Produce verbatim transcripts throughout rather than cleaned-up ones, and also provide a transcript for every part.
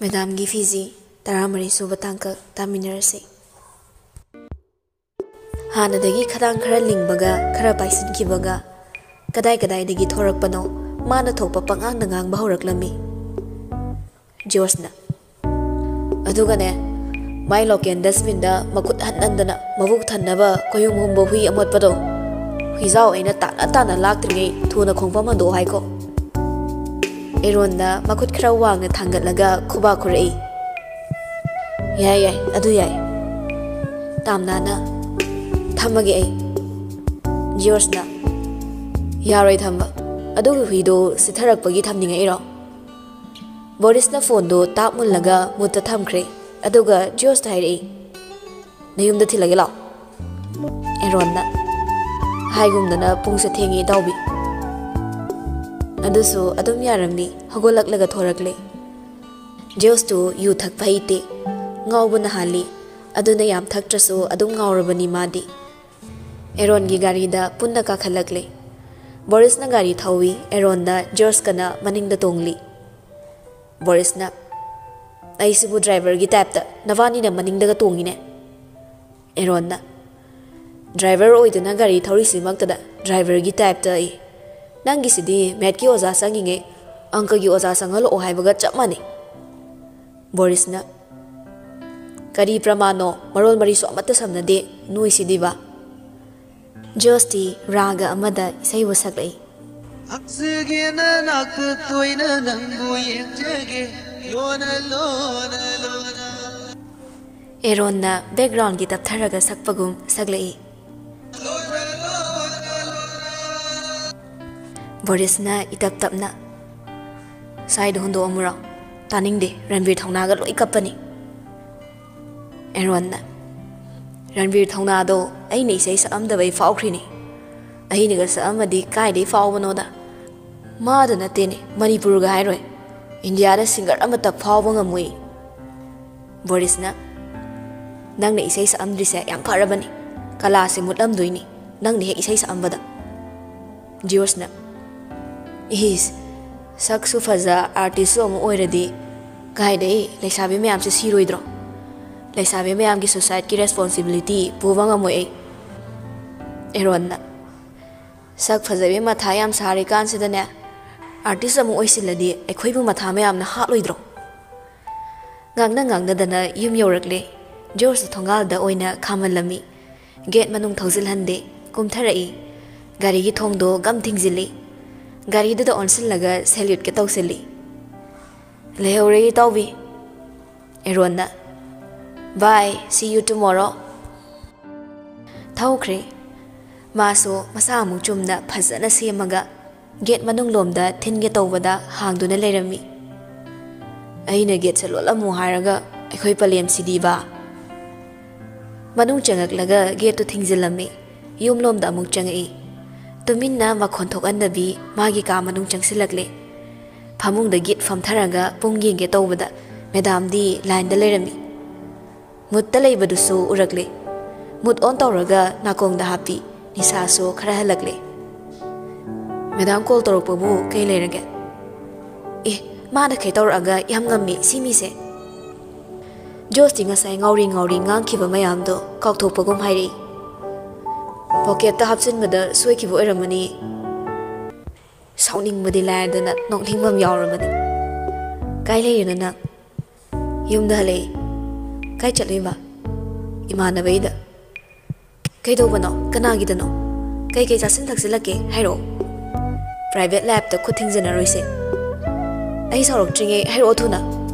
ꯃꯦꯗꯥꯝꯒꯤ ꯐꯤꯖꯤ ꯇꯔꯥꯃꯔꯤ ꯁꯨꯕ ꯇꯥꯡꯀꯛ ꯇꯥꯃꯤꯟꯅꯔꯁꯤ꯫ ꯍꯥꯟꯅꯗꯒꯤ ꯈꯗꯥꯡ ꯈꯔ ꯂꯤꯡꯕꯒ ꯈꯔ ꯄꯥꯏꯁꯤꯟꯈꯤꯕꯒ ꯀꯗꯥꯏ ꯀꯗꯥꯏꯗꯒꯤ ꯊꯣꯔꯛꯄꯅꯣ ꯃꯥꯅ ꯊꯣꯛꯄ ꯄꯉꯥꯡꯗ ꯉꯥꯡꯕ ꯍꯧꯔꯛꯂꯝꯃꯤ ꯖꯣꯔꯖꯅ꯫ ꯑꯗꯨꯒꯅꯦ, ꯃꯥꯏ ꯂꯣꯀꯦꯜ ꯗꯁꯕꯤꯟꯗ ꯃꯈꯨꯠ ꯍꯟꯍꯟꯗꯅ ꯃꯕꯨꯛ ꯊꯟꯅꯕ ꯀꯣꯌꯨꯝ ꯍꯨꯝꯕ ꯍꯨꯏ ꯑꯃꯣꯠꯄꯗꯣ, ꯍꯨꯏꯖꯥꯎ ꯑꯩꯅ ꯇꯥꯅ ꯇꯥꯅ ꯂꯥꯛꯇ꯭ꯔꯤꯉꯩ ꯊꯨꯅ ꯈꯣꯡꯐꯝ ꯍꯟꯗꯣꯛꯑꯣ ꯍꯥꯏꯀꯣ꯫ ꯑꯦꯔꯣꯟꯅ ꯃꯈꯨꯠ ꯈꯔ ꯋꯥꯡꯅ ꯊꯥꯡꯒꯠꯂꯒ ꯈꯨꯕꯥꯛ ꯈꯨꯔꯛꯏ꯫ "ꯌꯥꯏ, ꯌꯥꯏ, ꯑꯗꯨ ꯌꯥꯏ꯫" ꯇꯥꯝꯅꯥꯅ, "ꯊꯝꯃꯒꯦ ꯑꯩ꯫" ꯖꯤꯌꯣꯔꯖꯅ, "ꯌꯥꯔꯣꯏ ꯊꯝꯕ꯫ ꯑꯗꯨꯒꯤ ꯍꯨꯏꯗꯣ ꯁꯤꯊꯔꯛꯄꯒꯤ ꯊꯝꯅꯤꯡꯉꯛꯏꯔꯣ?" ꯕꯣꯔꯤꯁꯅ ꯐꯣꯟꯗꯣ ꯇꯥꯞ ꯃꯨꯜꯂꯒ ꯃꯨꯠꯇ ꯊꯝꯈ꯭ꯔꯦ꯫ ꯑꯗꯨꯒ ꯖꯤꯌꯣꯔꯖꯇ ꯍꯥꯏꯔꯛꯏ, "ꯅꯌꯨꯝꯗ ꯊꯤꯜꯂꯒꯦ ꯂꯥꯛꯑꯣ꯫" ꯑꯦꯔꯣꯟꯅ, "ꯍꯥꯏꯒꯨꯝꯗꯅ ꯄꯨꯡꯁꯦ ꯊꯦꯡꯉꯦ ꯏꯇꯥꯎꯕꯤ꯫" ꯑꯗꯨꯁꯨ ꯑꯗꯨꯝ ꯌꯥꯔꯝꯃꯤ, ꯍꯧꯒꯠꯂꯛꯂꯒ ꯊꯣꯔꯛꯂꯦ꯫ ꯖꯤꯌꯣꯔꯖꯇꯨ ꯌꯨ ꯊꯛꯄ ꯍꯩꯇꯦ, ꯉꯥꯎꯕꯅ ꯍꯥꯜꯂꯤ꯫ ꯑꯗꯨꯅ ꯌꯥꯝ ꯊꯛꯇ꯭ꯔꯁꯨ ꯑꯗꯨꯝ ꯉꯥꯎꯔꯕꯅꯤ ꯃꯥꯗꯤ꯫ ꯑꯦꯔꯣꯟꯒꯤ ꯒꯥꯔꯤꯗ ꯄꯨꯟꯅ ꯀꯥꯈꯠꯂꯛꯂꯦ꯫ ꯕꯣꯔꯤꯁꯅ ꯒꯥꯔꯤ ꯊꯧꯏ, ꯑꯦꯔꯣꯟꯗ ꯖꯤꯌꯣꯔꯖꯀꯅ ꯃꯅꯤꯡꯗ ꯇꯣꯡꯂꯤ꯫ ꯕꯣꯔꯤꯁꯅ, "ꯑꯩꯁꯤꯕꯨ ꯗ꯭ꯔꯥꯏꯚꯔꯒꯤ ꯇꯥꯏꯞꯇ ꯅꯕꯥꯅꯤꯅ ꯃꯅꯤꯡꯗꯒ ꯇꯣꯡꯉꯤꯅꯦ꯫" ꯑꯦꯔꯣꯟꯅ, "ꯗ꯭ꯔꯥꯏꯚꯔ ꯑꯣꯏꯗꯨꯅ ꯒꯥꯔꯤ ꯊꯧꯔꯤꯁꯤꯃꯛꯇꯗ ꯗ꯭ꯔꯥꯏꯚꯔꯒꯤ ꯇꯥꯏꯞꯇ ꯑꯩ꯫ ꯅꯪꯒꯤꯁꯤꯗꯤ ꯃꯦꯠꯀꯤ ꯑꯣꯖꯥ ꯆꯪꯉꯤꯉꯩ ꯑꯪꯀꯒꯤ ꯑꯣꯖꯥ ꯆꯪꯍꯜꯂꯛꯑꯣ ꯍꯥꯏꯕꯒ ꯆꯞ ꯃꯥꯟꯅꯩ꯫" ꯕꯣꯔꯤꯁꯅ, "ꯀꯔꯤ ꯄ꯭ꯔꯃꯥꯟꯅꯣ? ꯃꯔꯣꯜ ꯃꯔꯤꯁꯨ ꯑꯃꯠꯇ ꯁꯝꯅꯗꯦ ꯅꯣꯏꯁꯤꯗꯤꯕ꯫" ꯖꯣꯁꯇꯤ ꯔꯥꯒ ꯑꯃꯗ ꯏꯁꯩꯕꯨ ꯁꯛꯂꯛꯏ꯫ ꯂꯥꯛꯆꯒꯦ ꯅꯅꯥꯛꯇ ꯇꯣꯏꯅ ꯅꯪꯕꯨ ꯌꯦꯡꯖꯒꯦ, ꯂꯣꯟꯅ, ꯂꯣꯟꯅ, ꯂꯣꯟꯅ꯫ ꯑꯦꯔꯣꯟꯅ ꯕꯦꯛꯒ꯭ꯔꯥꯎꯟꯒꯤ ꯇꯞꯊꯔꯒ ꯁꯛꯄꯒꯨꯝ ꯁꯛꯂꯛꯏ꯫ ꯕꯣꯔꯤꯁꯅ ꯏꯇꯞ ꯇꯞꯅ, "ꯁ꯭ꯋꯥꯏꯗ ꯍꯨꯟꯗꯣꯛꯑꯝꯃꯨꯔꯣ? ꯇꯥꯅꯤꯡꯗꯦ, ꯔꯟꯕꯤꯔ ꯊꯧꯅꯥꯒ ꯂꯣꯏ ꯀꯞꯄꯅꯤ꯫" ꯑꯦꯔꯣꯟꯅ, "ꯔꯟꯕꯤꯔ ꯊꯧꯅꯥꯗꯣ ꯑꯩꯅ ꯏꯁꯩ ꯁꯛꯑꯝꯗꯕꯩ ꯐꯥꯎꯈ꯭ꯔꯤꯅꯤ꯫ ꯑꯩꯅꯒ ꯁꯛꯑꯝꯃꯗꯤ ꯀꯥꯏꯗꯩ ꯐꯥꯎꯕꯅꯣꯗ꯫ ꯃꯥꯗ ꯅꯠꯇꯦꯅꯦ, ꯃꯅꯤꯄꯨꯔꯒ ꯍꯥꯏꯔꯣꯏ꯫ ꯏꯟꯗꯤꯌꯥꯗ ꯁꯤꯡꯒꯔ ꯑꯃꯠꯇ ꯐꯥꯎꯕ ꯉꯝꯃꯣꯏ꯫" ꯕꯣꯔꯤꯁꯅ, "ꯅꯪꯅ ꯏꯁꯩ ꯁꯛꯑꯝꯗ꯭ꯔꯤꯁꯦ ꯌꯥꯝ ꯐꯔꯕꯅꯤ꯫ ꯀꯂꯥꯁꯦ ꯃꯨꯠꯂꯝꯗꯣꯏꯅꯤ, ꯅꯪꯅ ꯍꯦꯛ ꯏꯁꯩ ꯁꯛꯑꯝꯕꯗ꯫" ꯖꯤꯌꯣꯔꯖꯅ, "ꯏꯁ, ꯁꯛꯁꯨ ꯐꯖ, ꯑꯥꯔꯇꯤꯁꯁꯨ ꯑꯃꯨꯛ ꯑꯣꯏꯔꯗꯤ "ꯀꯥꯏꯗꯩ ꯂꯩꯁꯥꯕꯤ ꯃꯌꯥꯝꯁꯦ ꯁꯤꯔꯣꯏꯗ꯭ꯔꯣ? ꯂꯩꯁꯥꯕꯤ ꯃꯌꯥꯝꯒꯤ suicideꯀꯤ responsibility ꯄꯨꯕ ꯉꯝꯃꯣꯏ ꯑꯩ꯫" ꯑꯦꯔꯣꯟꯅ, "ꯁꯛ ꯐꯖꯕꯤ ꯃꯊꯥ ꯌꯥꯝ ꯁꯥꯔꯤꯀꯥꯟꯁꯤꯗꯅꯦ, artist ꯑꯃꯨꯛ ꯑꯣꯏꯁꯤꯜꯂꯗꯤ ꯑꯩꯈꯣꯏꯕꯨ ꯃꯊꯥ ꯃꯌꯥꯝꯅ ꯍꯥꯠꯂꯣꯏꯗ꯭ꯔꯣ?" ꯉꯥꯡꯅ ꯉꯥꯡꯅꯗꯅ ꯌꯨꯝ ꯌꯧꯔꯛꯂꯦ꯫ ꯖꯣꯔꯖꯇ ꯊꯣꯡꯒꯥꯜꯗ ꯑꯣꯏꯅ ꯈꯥꯝꯍꯜꯂꯝꯃꯤ꯫ Gate ꯃꯅꯨꯡ ꯊꯧꯖꯤꯜꯍꯟꯗꯦ꯫ ꯀꯨꯝꯊꯔꯛꯏ꯫ ꯒꯥꯔꯤꯒꯤ ꯊꯣꯡꯗꯣ ꯒꯝ ꯊꯤꯡꯖꯤꯜꯂꯤ꯫ ꯒꯥꯔꯤꯗꯨꯗ ꯑꯣꯟꯁꯤꯜꯂꯒ saluteꯀ ꯇꯧꯁꯤꯜꯂꯤ꯫ "ꯂꯩꯍꯧꯔꯦ, ꯏꯇꯥꯎꯕꯤ꯫" ꯑꯦꯔꯣꯟꯅ, "Bye, see you tomorrow꯫" ꯊꯧꯈ꯭ꯔꯦ꯫ ꯃꯥꯁꯨ ꯃꯁꯥ ꯑꯃꯨꯛ ꯆꯨꯝꯅ ꯐꯖꯅ ꯁꯦꯝꯃꯒ gate ꯃꯅꯨꯡ ꯂꯣꯝꯗ ꯊꯤꯟꯒꯦ ꯇꯧꯕꯗ ꯍꯥꯡꯗꯨꯅ ꯂꯩꯔꯝꯃꯤ꯫ "ꯑꯩꯅ gateꯁꯦ ꯂꯣꯜꯂꯝꯃꯨ ꯍꯥꯏꯔꯒ ꯑꯩꯈꯣꯏ ꯄꯂꯦꯝꯁꯤꯗꯤꯕ!" ꯃꯅꯨꯡ ꯆꯪꯉꯛꯂꯒ gateꯇꯨ ꯊꯤꯡꯖꯤꯜꯂꯝꯃꯤ꯫ ꯌꯨꯝꯂꯣꯝꯗ ꯑꯃꯨꯛ ꯆꯪꯉꯛꯏ꯫ ꯇꯨꯃꯤꯟꯅ ꯃꯈꯣꯟ ꯊꯣꯛꯍꯟꯗꯕꯤ ꯃꯥꯒꯤ ꯀꯥ ꯃꯅꯨꯡ ꯆꯪꯁꯤꯜꯂꯛꯂꯦ꯫ ꯐꯃꯨꯡꯗ ꯒꯤꯠ ꯐꯝꯊꯔꯒ ꯄꯨꯡ ꯌꯦꯡꯒꯦ ꯇꯧꯕꯗ ꯃꯦꯗꯥꯝꯗꯤ ꯂꯥꯏꯟꯗ ꯂꯩꯔꯝꯃꯤ꯫ ꯃꯨꯠꯇ ꯂꯩꯕꯗꯨꯁꯨ ꯎꯔꯛꯂꯦ꯫ Mood on ꯇꯧꯔꯒ ꯅꯥꯀꯣꯡꯗ ꯍꯥꯞꯄꯤ꯫ ꯅꯤꯁꯥꯁꯨ ꯈꯔ ꯍꯜꯂꯛꯂꯦ꯫ "ꯃꯦꯗꯥꯝ call ꯇꯧꯔꯛꯄꯕꯨ ꯀꯩ ꯂꯩꯔꯒꯦ?" "ꯑꯦ, ꯃꯥꯅ ꯀꯩ ꯇꯧꯔꯛꯑꯒ ꯌꯥꯝ ꯉꯝꯃꯤ ꯁꯤ ꯃꯤꯁꯦ꯫" ꯖꯣꯁꯇꯤ ꯉꯁꯥꯏ ꯉꯥꯎꯔꯤ ꯉꯥꯎꯔꯤ ꯉꯥꯡꯈꯤꯕ ꯃꯌꯥꯝꯗꯣ ꯀꯥꯎꯊꯣꯛꯄꯒꯨꯝ ꯍꯥꯏꯔꯛꯏ꯫ "Pocketꯇ ꯍꯥꯞꯆꯤꯟꯕꯗ ꯁꯣꯏꯈꯤꯕ ꯑꯣꯏꯔꯝꯃꯅꯤ꯫" ꯁꯥꯎꯅꯤꯡꯕꯗꯤ ꯂꯥꯏꯔꯗꯅ ꯅꯣꯛꯅꯤꯡꯕ ꯑꯃ ꯌꯥꯎꯔꯕꯅꯤ꯫ "ꯀꯥꯏ ꯂꯩꯔꯤꯅꯣ ꯅꯪ?" "ꯌꯨꯝꯗ ꯍꯜꯂꯛꯏ꯫" "ꯀꯥꯏ ꯆꯠꯂꯨꯏꯕ?" "ꯏꯃꯥꯟꯅꯕꯩꯗ꯫" "ꯀꯩꯗꯧꯕꯅꯣ? ꯀꯅꯥꯒꯤꯗꯅꯣ? ꯀꯩꯀꯩ ꯆꯥꯁꯤꯟ ꯊꯛꯆꯤꯜꯂꯛꯀꯦ ꯍꯥꯏꯔꯛꯑꯣ꯫" "Private lifeꯇ ꯈꯨꯠ ꯊꯤꯡꯖꯤꯟꯅꯔꯣꯏꯁꯦ꯫" "ꯑꯩ ꯁꯥꯎꯔꯛꯇ꯭ꯔꯤꯉꯩ ꯍꯥꯏꯔꯛꯑꯣ ꯊꯨꯅ꯫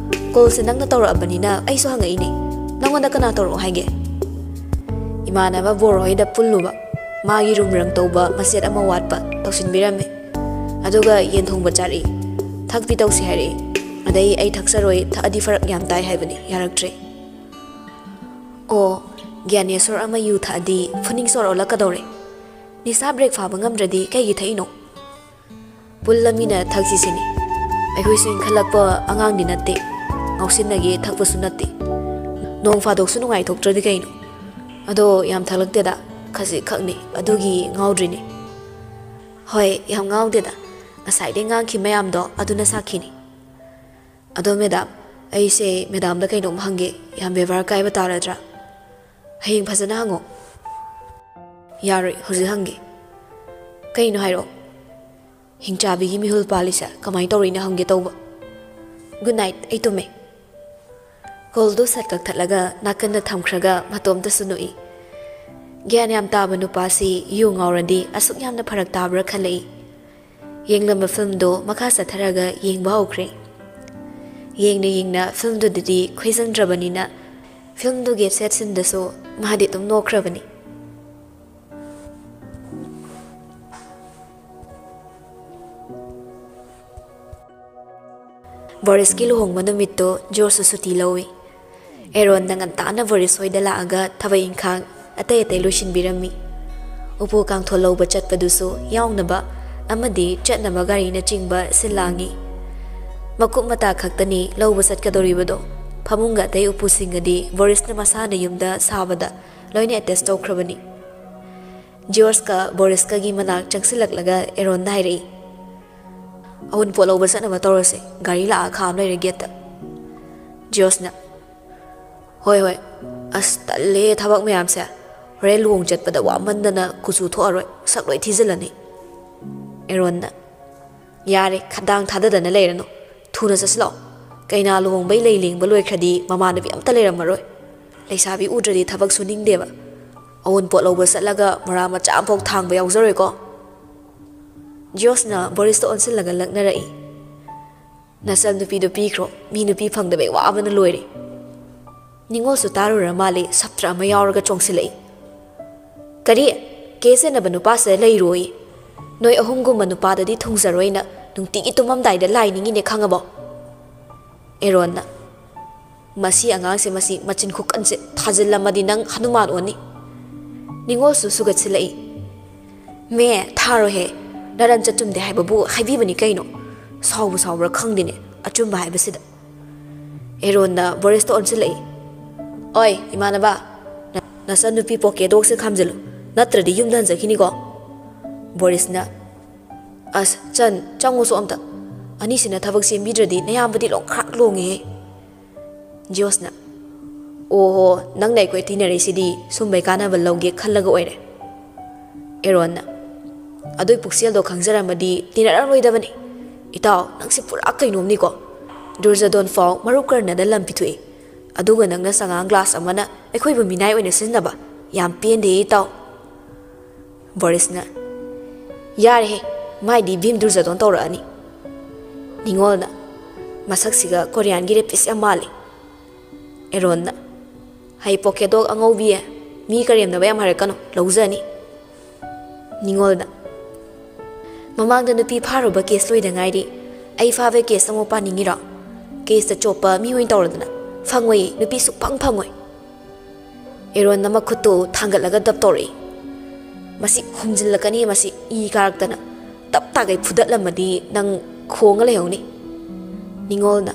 Callꯁꯦ ꯅꯪꯅ ꯇꯧꯔꯛꯑꯕꯅꯤꯅ ꯑꯩꯁꯨ ꯍꯪꯉꯛꯏꯅꯦ꯫ ꯅꯪꯉꯣꯟꯗ ꯀꯅꯥ ꯇꯧꯔꯛꯑꯣ ꯍꯥꯏꯒꯦ?" "ꯏꯃꯥꯟꯅꯕ ꯕꯣꯔ ꯍꯣꯏꯗ ꯄꯨꯜꯂꯨꯕ꯫ ꯃꯥꯒꯤ ꯔꯨꯝ ꯔꯪ ꯇꯧꯕ ꯃꯆꯦꯠ ꯑꯃ ꯋꯥꯠꯄ ꯇꯧꯁꯤꯟꯕꯤꯔꯝꯃꯦ꯫ ꯑꯗꯨꯒ ꯌꯦꯟ ꯊꯣꯡꯕ ꯆꯥꯔꯛꯏ꯫ ꯊꯛꯄꯤ ꯇꯧꯁꯤ ꯍꯥꯏꯔꯛꯏ꯫ ꯑꯗꯩ ꯑꯩ ꯊꯛꯆꯔꯣꯏ, ꯊꯛꯑꯗꯤ ꯐꯔꯛ ꯌꯥꯝ ꯇꯥꯏ ꯍꯥꯏꯕꯅꯤ, ꯌꯥꯔꯛꯇ꯭ꯔꯦ꯫" "ꯑꯣ, ꯒ꯭ꯌꯥꯅꯦꯁꯣꯔ ꯑꯃ ꯌꯨ ꯊꯛꯑꯗꯤ ꯐꯨꯅꯤꯡ ꯁꯣꯔ ꯑꯣꯜꯂꯛꯀꯗꯧꯔꯦ꯫ ꯅꯤꯁꯥ break ꯐꯥꯕ ꯉꯝꯗ꯭ꯔꯗꯤ ꯀꯩꯒꯤ ꯊꯛꯏꯅꯣ?" "ꯄꯨꯜꯂꯃꯤꯅ ꯊꯛꯁꯤ ꯁꯤꯅꯤ꯫ ꯑꯩꯈꯣꯏꯁꯨ ꯏꯟꯈꯠꯂꯛꯄ ꯑꯉꯥꯡꯗꯤ ꯅꯠꯇꯦ꯫ ꯉꯥꯎꯁꯤꯟꯅꯒꯦ ꯊꯛꯄꯁꯨ ꯅꯠꯇꯦ꯫ ꯅꯣꯡ ꯐꯥꯗꯣꯛꯁꯨ ꯅꯨꯡꯉꯥꯏꯊꯣꯛꯇ꯭ꯔꯗꯤ ꯀꯩꯅꯣ? ꯑꯗꯣ ꯌꯥꯝ ꯊꯛꯂꯛꯇꯦꯗ, ꯈꯖꯤꯛ ꯈꯛꯅꯤ, ꯑꯗꯨꯒꯤ ꯉꯥꯎꯗ꯭ꯔꯤꯅꯤ꯫" "ꯍꯣꯏ, ꯌꯥꯝ ꯉꯥꯎꯗꯦꯗ꯫ ꯉꯁꯥꯏꯗꯩ ꯉꯥꯡꯈꯤ ꯃꯌꯥꯝꯗꯣ ꯑꯗꯨꯅ ꯁꯥꯈꯤꯅꯤ꯫ ꯑꯗꯣ ꯃꯦꯗꯥꯝ, ꯑꯩꯁꯦ ꯃꯦꯗꯥꯝꯗ ꯀꯩꯅꯣꯝ ꯍꯪꯒꯦ꯫ ꯌꯥꯝ ꯕꯦꯕꯥꯔ ꯀꯥꯏꯕ ꯇꯥꯔꯗ꯭ꯔꯥ? ꯍꯌꯦꯡ ꯐꯖꯅ ꯍꯪꯉꯣ꯫ ꯌꯥꯔꯣꯏ, ꯍꯧꯖꯤꯛ ꯍꯪꯒꯦ꯫ ꯀꯩꯅꯣ ꯍꯥꯏꯔꯛꯑꯣ꯫ ꯍꯤꯡꯆꯥꯕꯤꯒꯤ ꯃꯤꯍꯨꯜ ꯄꯥꯜꯂꯤꯁꯦ ꯀꯃꯥꯏꯅ ꯇꯧꯔꯤꯅꯣ ꯍꯪꯒꯦ ꯇꯧꯕ꯫ ꯒꯨꯗ ꯅꯥꯏꯠ, ꯑꯩ ꯇꯨꯝꯃꯦ꯫ ꯀꯣꯜꯗꯨ ꯁꯠ ꯀꯛꯊꯠꯂꯒ ꯅꯥꯀꯟꯗ ꯊꯝꯈ꯭ꯔꯒ ꯃꯇꯣꯝꯇꯁꯨ ꯅꯣꯛꯏ꯫ ꯒ꯭ꯌꯥꯟ ꯌꯥꯝ ꯇꯥꯕ ꯅꯨꯄꯥꯁꯤ ꯌꯨ ꯉꯥꯎꯔꯗꯤ ꯑꯁꯨꯛ ꯌꯥꯝꯅ ꯐꯔꯛ ꯇꯥꯕ꯭ꯔꯥ ꯈꯜꯂꯛꯏ꯫ ꯌꯦꯡꯂꯝꯕ ꯐꯤꯂꯝꯗꯣ ꯃꯈꯥ ꯆꯠꯊꯔꯒ ꯌꯦꯡꯕ ꯍꯧꯈ꯭ꯔꯦ꯫ ꯌꯦꯡꯅ ꯌꯦꯡꯅ ꯐꯤꯂꯝꯗꯨꯗꯗꯤ ꯈꯣꯏꯖꯪꯗ꯭ꯔꯕꯅꯤꯅ ꯐꯤꯂꯝꯗꯨꯒꯤ ꯁꯦꯠꯁꯤꯟꯗꯁꯨ ꯃꯥꯗꯤ ꯑꯗꯨꯝ ꯅꯣꯛꯈ꯭ꯔꯕꯅꯤ꯫ ꯕꯣꯔꯤꯁꯀꯤ ꯂꯨꯍꯣꯡꯕ ꯅꯨꯃꯤꯠꯇꯣ ꯖꯣꯔꯖꯁꯨ ꯁꯨꯇꯤ ꯂꯧꯏ꯫ ꯑꯦꯔꯣꯟꯅ ꯉꯟꯇꯥꯅ ꯕꯣꯔꯤꯁ ꯍꯣꯏꯗ ꯂꯥꯛꯑꯒ ꯊꯕꯛ ꯏꯪꯈꯥꯡ ꯑꯇꯩ ꯑꯇꯩ ꯂꯣꯏꯁꯤꯟꯕꯤꯔꯝꯃꯤ꯫ ꯎꯄꯨ ꯀꯥꯡꯊꯣꯜ ꯂꯧꯕ ꯆꯠꯄꯗꯨꯁꯨ ꯌꯥꯎꯅꯕ ꯑꯃꯗꯤ ꯆꯠꯅꯕ ꯒꯥꯔꯤꯅꯆꯤꯡꯕ ꯁꯤꯜ ꯂꯥꯡꯉꯤ꯫ ꯃꯀꯨꯞ ꯃꯇꯥ ꯈꯛꯇꯅꯤ ꯂꯧꯕ ꯆꯠꯀꯗꯧꯔꯤꯕꯗꯣ꯫ ꯐꯃꯨꯡꯒ ꯑꯇꯩ ꯎꯄꯨꯁꯤꯡꯒꯗꯤ ꯕꯣꯔꯤꯁꯅ ꯃꯁꯥꯅ ꯌꯨꯝꯗ ꯁꯥꯕꯗ ꯂꯣꯏꯅ ꯑꯦꯇꯦꯁ ꯇꯧꯈ꯭ꯔꯕꯅꯤ꯫ ꯖꯤꯌꯣꯔꯖꯀ ꯕꯣꯔꯤꯁꯀꯒꯤ ꯃꯅꯥꯛ ꯆꯪꯁꯤꯜꯂꯛꯂꯒ ꯑꯦꯔꯣꯟꯗ ꯍꯥꯏꯔꯛꯏ, "ꯑꯎꯟꯄꯣꯠ ꯂꯧꯕ ꯆꯠꯅꯕ ꯇꯧꯔꯁꯦ, ꯒꯥꯔꯤ ꯂꯥꯛꯑ ꯈꯥꯝ ꯂꯩꯔꯦ ꯒꯦꯠꯇ"꯫ ꯖꯤꯌꯣꯔꯖꯅ, "ꯍꯣꯏ ꯍꯣꯏ, ꯑꯁ ꯇꯜꯂꯦ ꯊꯕꯛ ꯃꯌꯥꯝꯁꯦ, ꯍꯣꯔꯦꯟ ꯂꯨꯍꯣꯡ ꯆꯠꯄꯗ ꯋꯥꯃꯟꯗꯅ ꯀꯨꯆꯨ ꯊꯣꯛꯑꯔꯣꯏ, ꯁꯛ ꯂꯣꯏ ꯊꯤꯖꯤꯜꯂꯅꯤ"꯫ ꯑꯦꯔꯣꯟꯅ, "ꯌꯥꯔꯦ, ꯈꯗꯥꯡ ꯊꯥꯗꯗꯅ ꯂꯩꯔꯅꯨ, ꯊꯨꯅ ꯆꯠꯁꯤꯜꯂꯛꯑꯣ꯫ ꯀꯩꯅꯥ ꯂꯨꯍꯣꯡꯕꯩ ꯂꯩ ꯂꯦꯡꯕ ꯂꯣꯏꯈ꯭ꯔꯗꯤ ꯃꯃꯥꯟꯅꯕꯤ ꯑꯝꯇ ꯂꯩꯔꯝꯃꯔꯣꯏ꯫ ꯂꯩꯁꯥꯕꯤ ꯎꯗ꯭ꯔꯗꯤ ꯊꯕꯛ ꯁꯨꯅꯤꯡꯗꯦꯕ꯫ ꯑꯎꯟꯄꯣꯠ ꯂꯧꯕ ꯆꯠꯂꯒ ꯃꯣꯔꯥ ꯃꯆꯥ ꯑꯃꯐꯥꯎ ꯊꯥꯡꯕ ꯌꯥꯎꯖꯔꯣꯏꯀꯣ"꯫ ꯖꯤꯌꯣꯁꯅ ꯕꯣꯔꯤꯁꯇ ꯑꯣꯟꯁꯤꯜꯂꯒ ꯂꯛꯅꯔꯛꯏ, "ꯅꯆꯟ ꯅꯨꯄꯤꯗꯣ ꯄꯤꯈ꯭ꯔꯣ, ꯃꯤ ꯅꯨꯄꯤ ꯐꯪꯗꯕꯩ ꯋꯥꯕꯅ ꯂꯣꯏꯔꯦ"꯫ ꯅꯤꯉꯣꯜꯁꯨ ꯇꯥꯔꯨꯔ ꯃꯥꯜꯂꯦ, ꯁꯞꯇ꯭ꯔ ꯑꯃ ꯌꯥꯎꯔꯒ ꯆꯣꯡꯁꯤꯜꯂꯛꯏ, "ꯀꯔꯤ? ꯀꯦ ꯁꯦꯟꯅꯕ ꯅꯨꯄꯥꯁꯦ ꯂꯩꯔꯣꯏ? ꯅꯣꯏ ꯑꯍꯨꯝꯒꯨꯝꯕ ꯅꯨꯄꯥꯗꯗꯤ ꯊꯨꯡꯖꯔꯣꯏꯅ ꯅꯨꯡꯇꯤꯒꯤ ꯇꯨꯝꯃꯝꯗꯥꯏꯗ ꯂꯥꯏ ꯅꯤꯡꯉꯤꯅꯦ, ꯈꯪꯉꯕꯣ?" ꯑꯦꯔꯣꯟꯅ, "ꯃꯁꯤ ꯑꯉꯥꯡꯁꯦ, ꯃꯁꯤ ꯃꯆꯤꯟ ꯈꯨꯀꯟꯁꯦ ꯊꯥꯖꯤꯜꯂꯝꯃꯗꯤ ꯅꯪ ꯍꯅꯨꯃꯥꯟ ꯑꯣꯟꯅꯤ"꯫ ꯅꯤꯉꯣꯜꯁꯨ ꯁꯨꯒꯠꯁꯤꯜꯂꯛꯏ, "ꯃꯦ, ꯊꯥꯔꯣꯏꯍꯦ, ꯅꯔꯟ ꯆꯠꯇꯨꯝꯗꯦ ꯍꯥꯏꯕꯕꯨ ꯍꯥꯏꯕꯤꯕꯅꯤ ꯀꯩꯅꯣ꯫ ꯁꯥꯎꯕ ꯁꯥꯎꯕ꯭ꯔꯥ ꯈꯪꯗꯦꯅꯦ ꯑꯆꯨꯝꯕ ꯍꯥꯏꯕꯁꯤꯗ"꯫ ꯑꯦꯔꯣꯟꯅ ꯕꯣꯔꯤꯁꯇ ꯑꯣꯟꯁꯤꯜꯂꯛꯏ, "ꯑꯣꯏ ꯏꯃꯥꯟꯅꯕ, ꯅ-, ꯅꯆꯟꯅꯨꯄꯤ ꯄꯣꯀꯦꯠ ꯗꯣꯛꯁꯦ ꯈꯥꯝꯖꯤꯜꯂꯨ, ꯅꯠꯇ꯭ꯔꯗꯤ ꯌꯨꯝꯗ ꯍꯟꯖꯈꯤꯅꯤꯀꯣ"꯫ ꯕꯣꯔꯤꯁꯅ, "ꯑꯁ ꯆꯟ, ꯆꯪꯉꯨꯁꯣ ꯑꯝꯇ꯫ ꯑꯅꯤꯁꯤꯅ ꯊꯕꯛ ꯁꯦꯝꯕꯤꯗ꯭ꯔꯗꯤ ꯅꯌꯥꯝꯕꯗꯤ ꯂꯣꯡꯈ꯭ꯔꯥꯛ ꯂꯣꯡꯉꯦꯍꯦ"꯫ ꯖꯤꯌꯣꯁꯅ, "ꯑꯣꯍꯣ, ꯅꯪꯅ ꯑꯩꯈꯣꯏ ꯇꯤꯟꯅꯔꯛꯏꯁꯤꯗꯤ ꯁꯨꯝꯕꯩ ꯀꯥꯟꯅꯕ ꯂꯧꯒꯦ ꯈꯜꯂꯒ ꯑꯣꯏꯔꯦ?" ꯑꯦꯔꯣꯟꯅ, "ꯑꯗꯨꯏ ꯄꯨꯛꯆꯦꯜꯗꯣ ꯈꯪꯖꯔꯝꯃꯗꯤ ꯇꯤꯟꯅꯔꯛꯑꯔꯣꯏꯗꯕꯅꯤ꯫ ꯏꯇꯥꯎ, ꯅꯪꯁꯦ ꯄꯨꯔꯥ ꯀꯩꯅꯣꯝꯅꯤꯀꯣ꯫ ꯗꯨꯔꯖꯗꯣꯟ ꯐꯥꯎ ꯃꯔꯨꯞ ꯀꯔꯅꯗ ꯂꯝ ꯄꯤꯊꯣꯛꯏ, ꯑꯗꯨꯒ ꯅꯪꯅ ꯆꯉꯥꯡ ꯒ꯭ꯂꯥꯁ ꯑꯃꯅ ꯑꯩꯈꯣꯏꯕꯨ ꯃꯤꯅꯥꯏ ꯑꯣꯏꯅ ꯁꯤꯖꯤꯟꯅꯕ? ꯌꯥꯝ ꯄꯦꯟꯗꯦ ꯏꯇꯥꯎ꯫" ꯕꯣꯔꯤꯁꯅ, "ꯌꯥꯔꯦꯍꯦ, ꯃꯥꯏꯗꯤ ꯚꯤꯝ ꯗꯨꯔꯖꯗꯣꯟ ꯇꯧꯔꯛꯑꯅꯤ꯫" ꯅꯤꯉꯣꯜꯅ, "ꯃꯁꯛꯁꯤꯒ ꯀꯣꯔꯤꯌꯥꯟꯒꯤ ꯔꯦꯄꯤꯁ ꯌꯥꯝ ꯃꯥꯜꯂꯤ꯫" ꯑꯦꯔꯣꯟꯅ, "ꯍꯩ ꯄꯣꯀꯦꯗꯣꯛ ꯑꯉꯧꯕꯤ, ꯃꯤ ꯀꯔꯦꯝꯅꯕ ꯌꯥꯝ ꯍꯥꯏꯔꯛꯀꯅꯨ, ꯂꯧꯖꯅꯤ꯫" ꯅꯤꯉꯣꯜꯅ, "ꯃꯃꯥꯡꯗ ꯅꯨꯄꯤ ꯐꯥꯔꯨꯕ ꯀꯦꯁ ꯂꯣꯏꯗ ꯉꯥꯏꯔꯤ꯫ ꯑꯩ ꯐꯥꯕ ꯀꯦꯁ ꯑꯃꯨꯛ ꯄꯥꯅꯤꯡꯉꯤꯔꯣ? ꯀꯦꯁꯇ ꯆꯣꯞꯄ ꯃꯤ ꯑꯣꯏꯅ ꯇꯧꯔꯗꯅ꯫ ꯐꯪꯉꯣꯏ, ꯅꯨꯄꯤ ꯁꯨꯛꯐꯪ ꯐꯪꯉꯣꯏ꯫" ꯑꯦꯔꯣꯟꯅ ꯃꯈꯨꯠꯇꯨ ꯊꯥꯡꯒꯠꯂꯒ ꯗꯞ ꯇꯧꯔꯛꯏ꯫ "ꯃꯁꯤ ꯍꯨꯝꯖꯤꯜꯂꯛꯀꯅꯤ, ꯃꯁꯤ ꯏ ꯀꯥꯔꯛꯇꯅ꯫ ꯇꯞ ꯇꯥꯒꯩ ꯐꯨꯗꯠꯂꯝꯃꯗꯤ ꯅꯪ ꯈꯣꯡꯉ ꯂꯩꯍꯧꯅꯤ꯫" ꯅꯤꯉꯣꯜꯅ,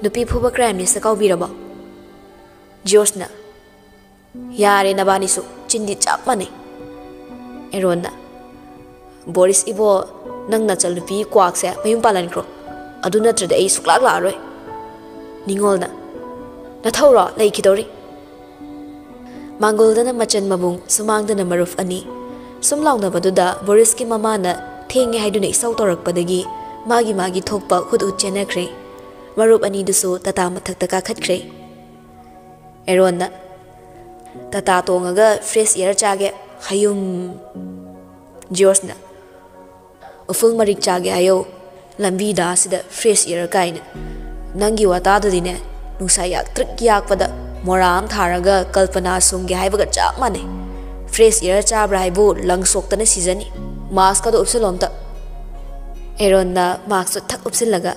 "ꯅꯨꯄꯤ ꯐꯨꯕ ꯀ꯭ꯔꯥꯏꯝꯅꯦꯁꯇ ꯀꯥꯎꯕꯤꯔꯕꯣ?" ꯖꯤꯌꯣꯁꯅ, "ꯌꯥꯔꯦ ꯅꯕꯥꯅꯤꯁꯨ, ꯆꯤꯟꯗꯤ ꯆꯞ ꯃꯥꯟꯅꯩ꯫" ꯑꯦꯔꯣꯟꯅ, "ꯕꯣꯔꯤꯁ ꯏꯕꯣ, ꯅꯪ ꯅꯆꯜꯅꯨꯄꯤ ꯀ꯭ꯋꯥꯛꯁꯦ ꯃꯌꯨꯝ ꯄꯥꯜꯍꯟꯈ꯭ꯔꯣ, ꯑꯗꯨ ꯅꯠꯇ꯭ꯔꯗꯤ ꯑꯩ ꯁꯨꯛꯂꯥꯛ ꯂꯥꯛꯑꯔꯣꯏ꯫" ꯅꯤꯉꯣꯜꯅ, "ꯅꯊꯧꯔꯣ, ꯂꯩꯈꯤꯗꯧꯔꯤ꯫" ꯃꯥꯡꯒꯣꯜꯗꯅ ꯃꯆꯟ ꯃꯕꯨꯡ, ꯁꯨꯃꯥꯡꯗꯅ ꯃꯔꯨꯞ ꯑꯅꯤ꯫ ꯁꯨꯝ ꯂꯥꯎꯅꯕꯗꯨꯗ ꯕꯣꯔꯤꯁꯀꯤ ꯃꯃꯥꯅ ꯊꯦꯡꯉꯦ ꯍꯥꯏꯗꯨꯅ ꯏꯁꯧ ꯇꯧꯔꯛꯄꯗꯒꯤ ꯃꯥꯒꯤ ꯃꯥꯒꯤ ꯊꯣꯛꯄ ꯍꯨꯠ ꯍꯨꯠ ꯆꯦꯟꯅꯈ꯭ꯔꯦ꯫ ꯃꯔꯨꯞ ꯑꯅꯤꯗꯨꯁꯨ ꯇꯥꯇꯥ ꯃꯊꯛꯇ ꯀꯥꯈꯠꯈ꯭ꯔꯦ꯫ ꯑꯦꯔꯣꯟꯅ, "ꯇꯥꯇꯥ ꯇꯣꯡꯉꯒ ꯐ꯭ꯔꯦꯁ ꯏꯌꯥꯔ ꯆꯥꯒꯦ, ꯍꯌꯨꯝ꯫" ꯖꯤꯌꯣꯁꯅ, "ꯎꯐꯨꯜ ꯃꯔꯤꯛ ꯆꯥꯒꯦ ꯍꯥꯏꯌꯣ, ꯂꯝꯕꯤꯗ ꯑꯁꯤꯗ ꯐ꯭ꯔꯦꯁ ꯏꯌꯥꯔ ꯀꯥꯏꯅ꯫ ꯅꯪꯒꯤ ꯋꯥꯇꯥꯗꯨꯗꯤꯅꯦ, ꯅꯨꯡꯁꯥ ꯌꯥꯛꯇ꯭ꯔꯤꯛ ꯌꯥꯛꯄꯗ ꯃꯣꯔꯥ ꯑꯃ ꯊꯥꯔꯒ ꯀꯜꯄꯅꯥ ꯁꯨꯝꯒꯦ ꯍꯥꯏꯕꯒ ꯆꯞ ꯃꯥꯟꯅꯩ꯫ ꯐ꯭ꯔꯦꯁ ꯏꯌꯥꯔ ꯆꯥꯕ꯭ꯔꯥ ꯍꯥꯏꯕꯨ ꯂꯪ ꯁꯣꯛꯇꯅ ꯁꯤꯖꯅꯤ꯫ ꯃꯥꯁꯀꯗꯣ ꯎꯞꯁꯜꯂꯣ ꯑꯝꯇ꯫" ꯑꯦꯔꯣꯟꯅ ꯃꯥꯁꯛꯇꯨ ꯊꯛ ꯎꯞꯁꯤꯜꯂꯒ,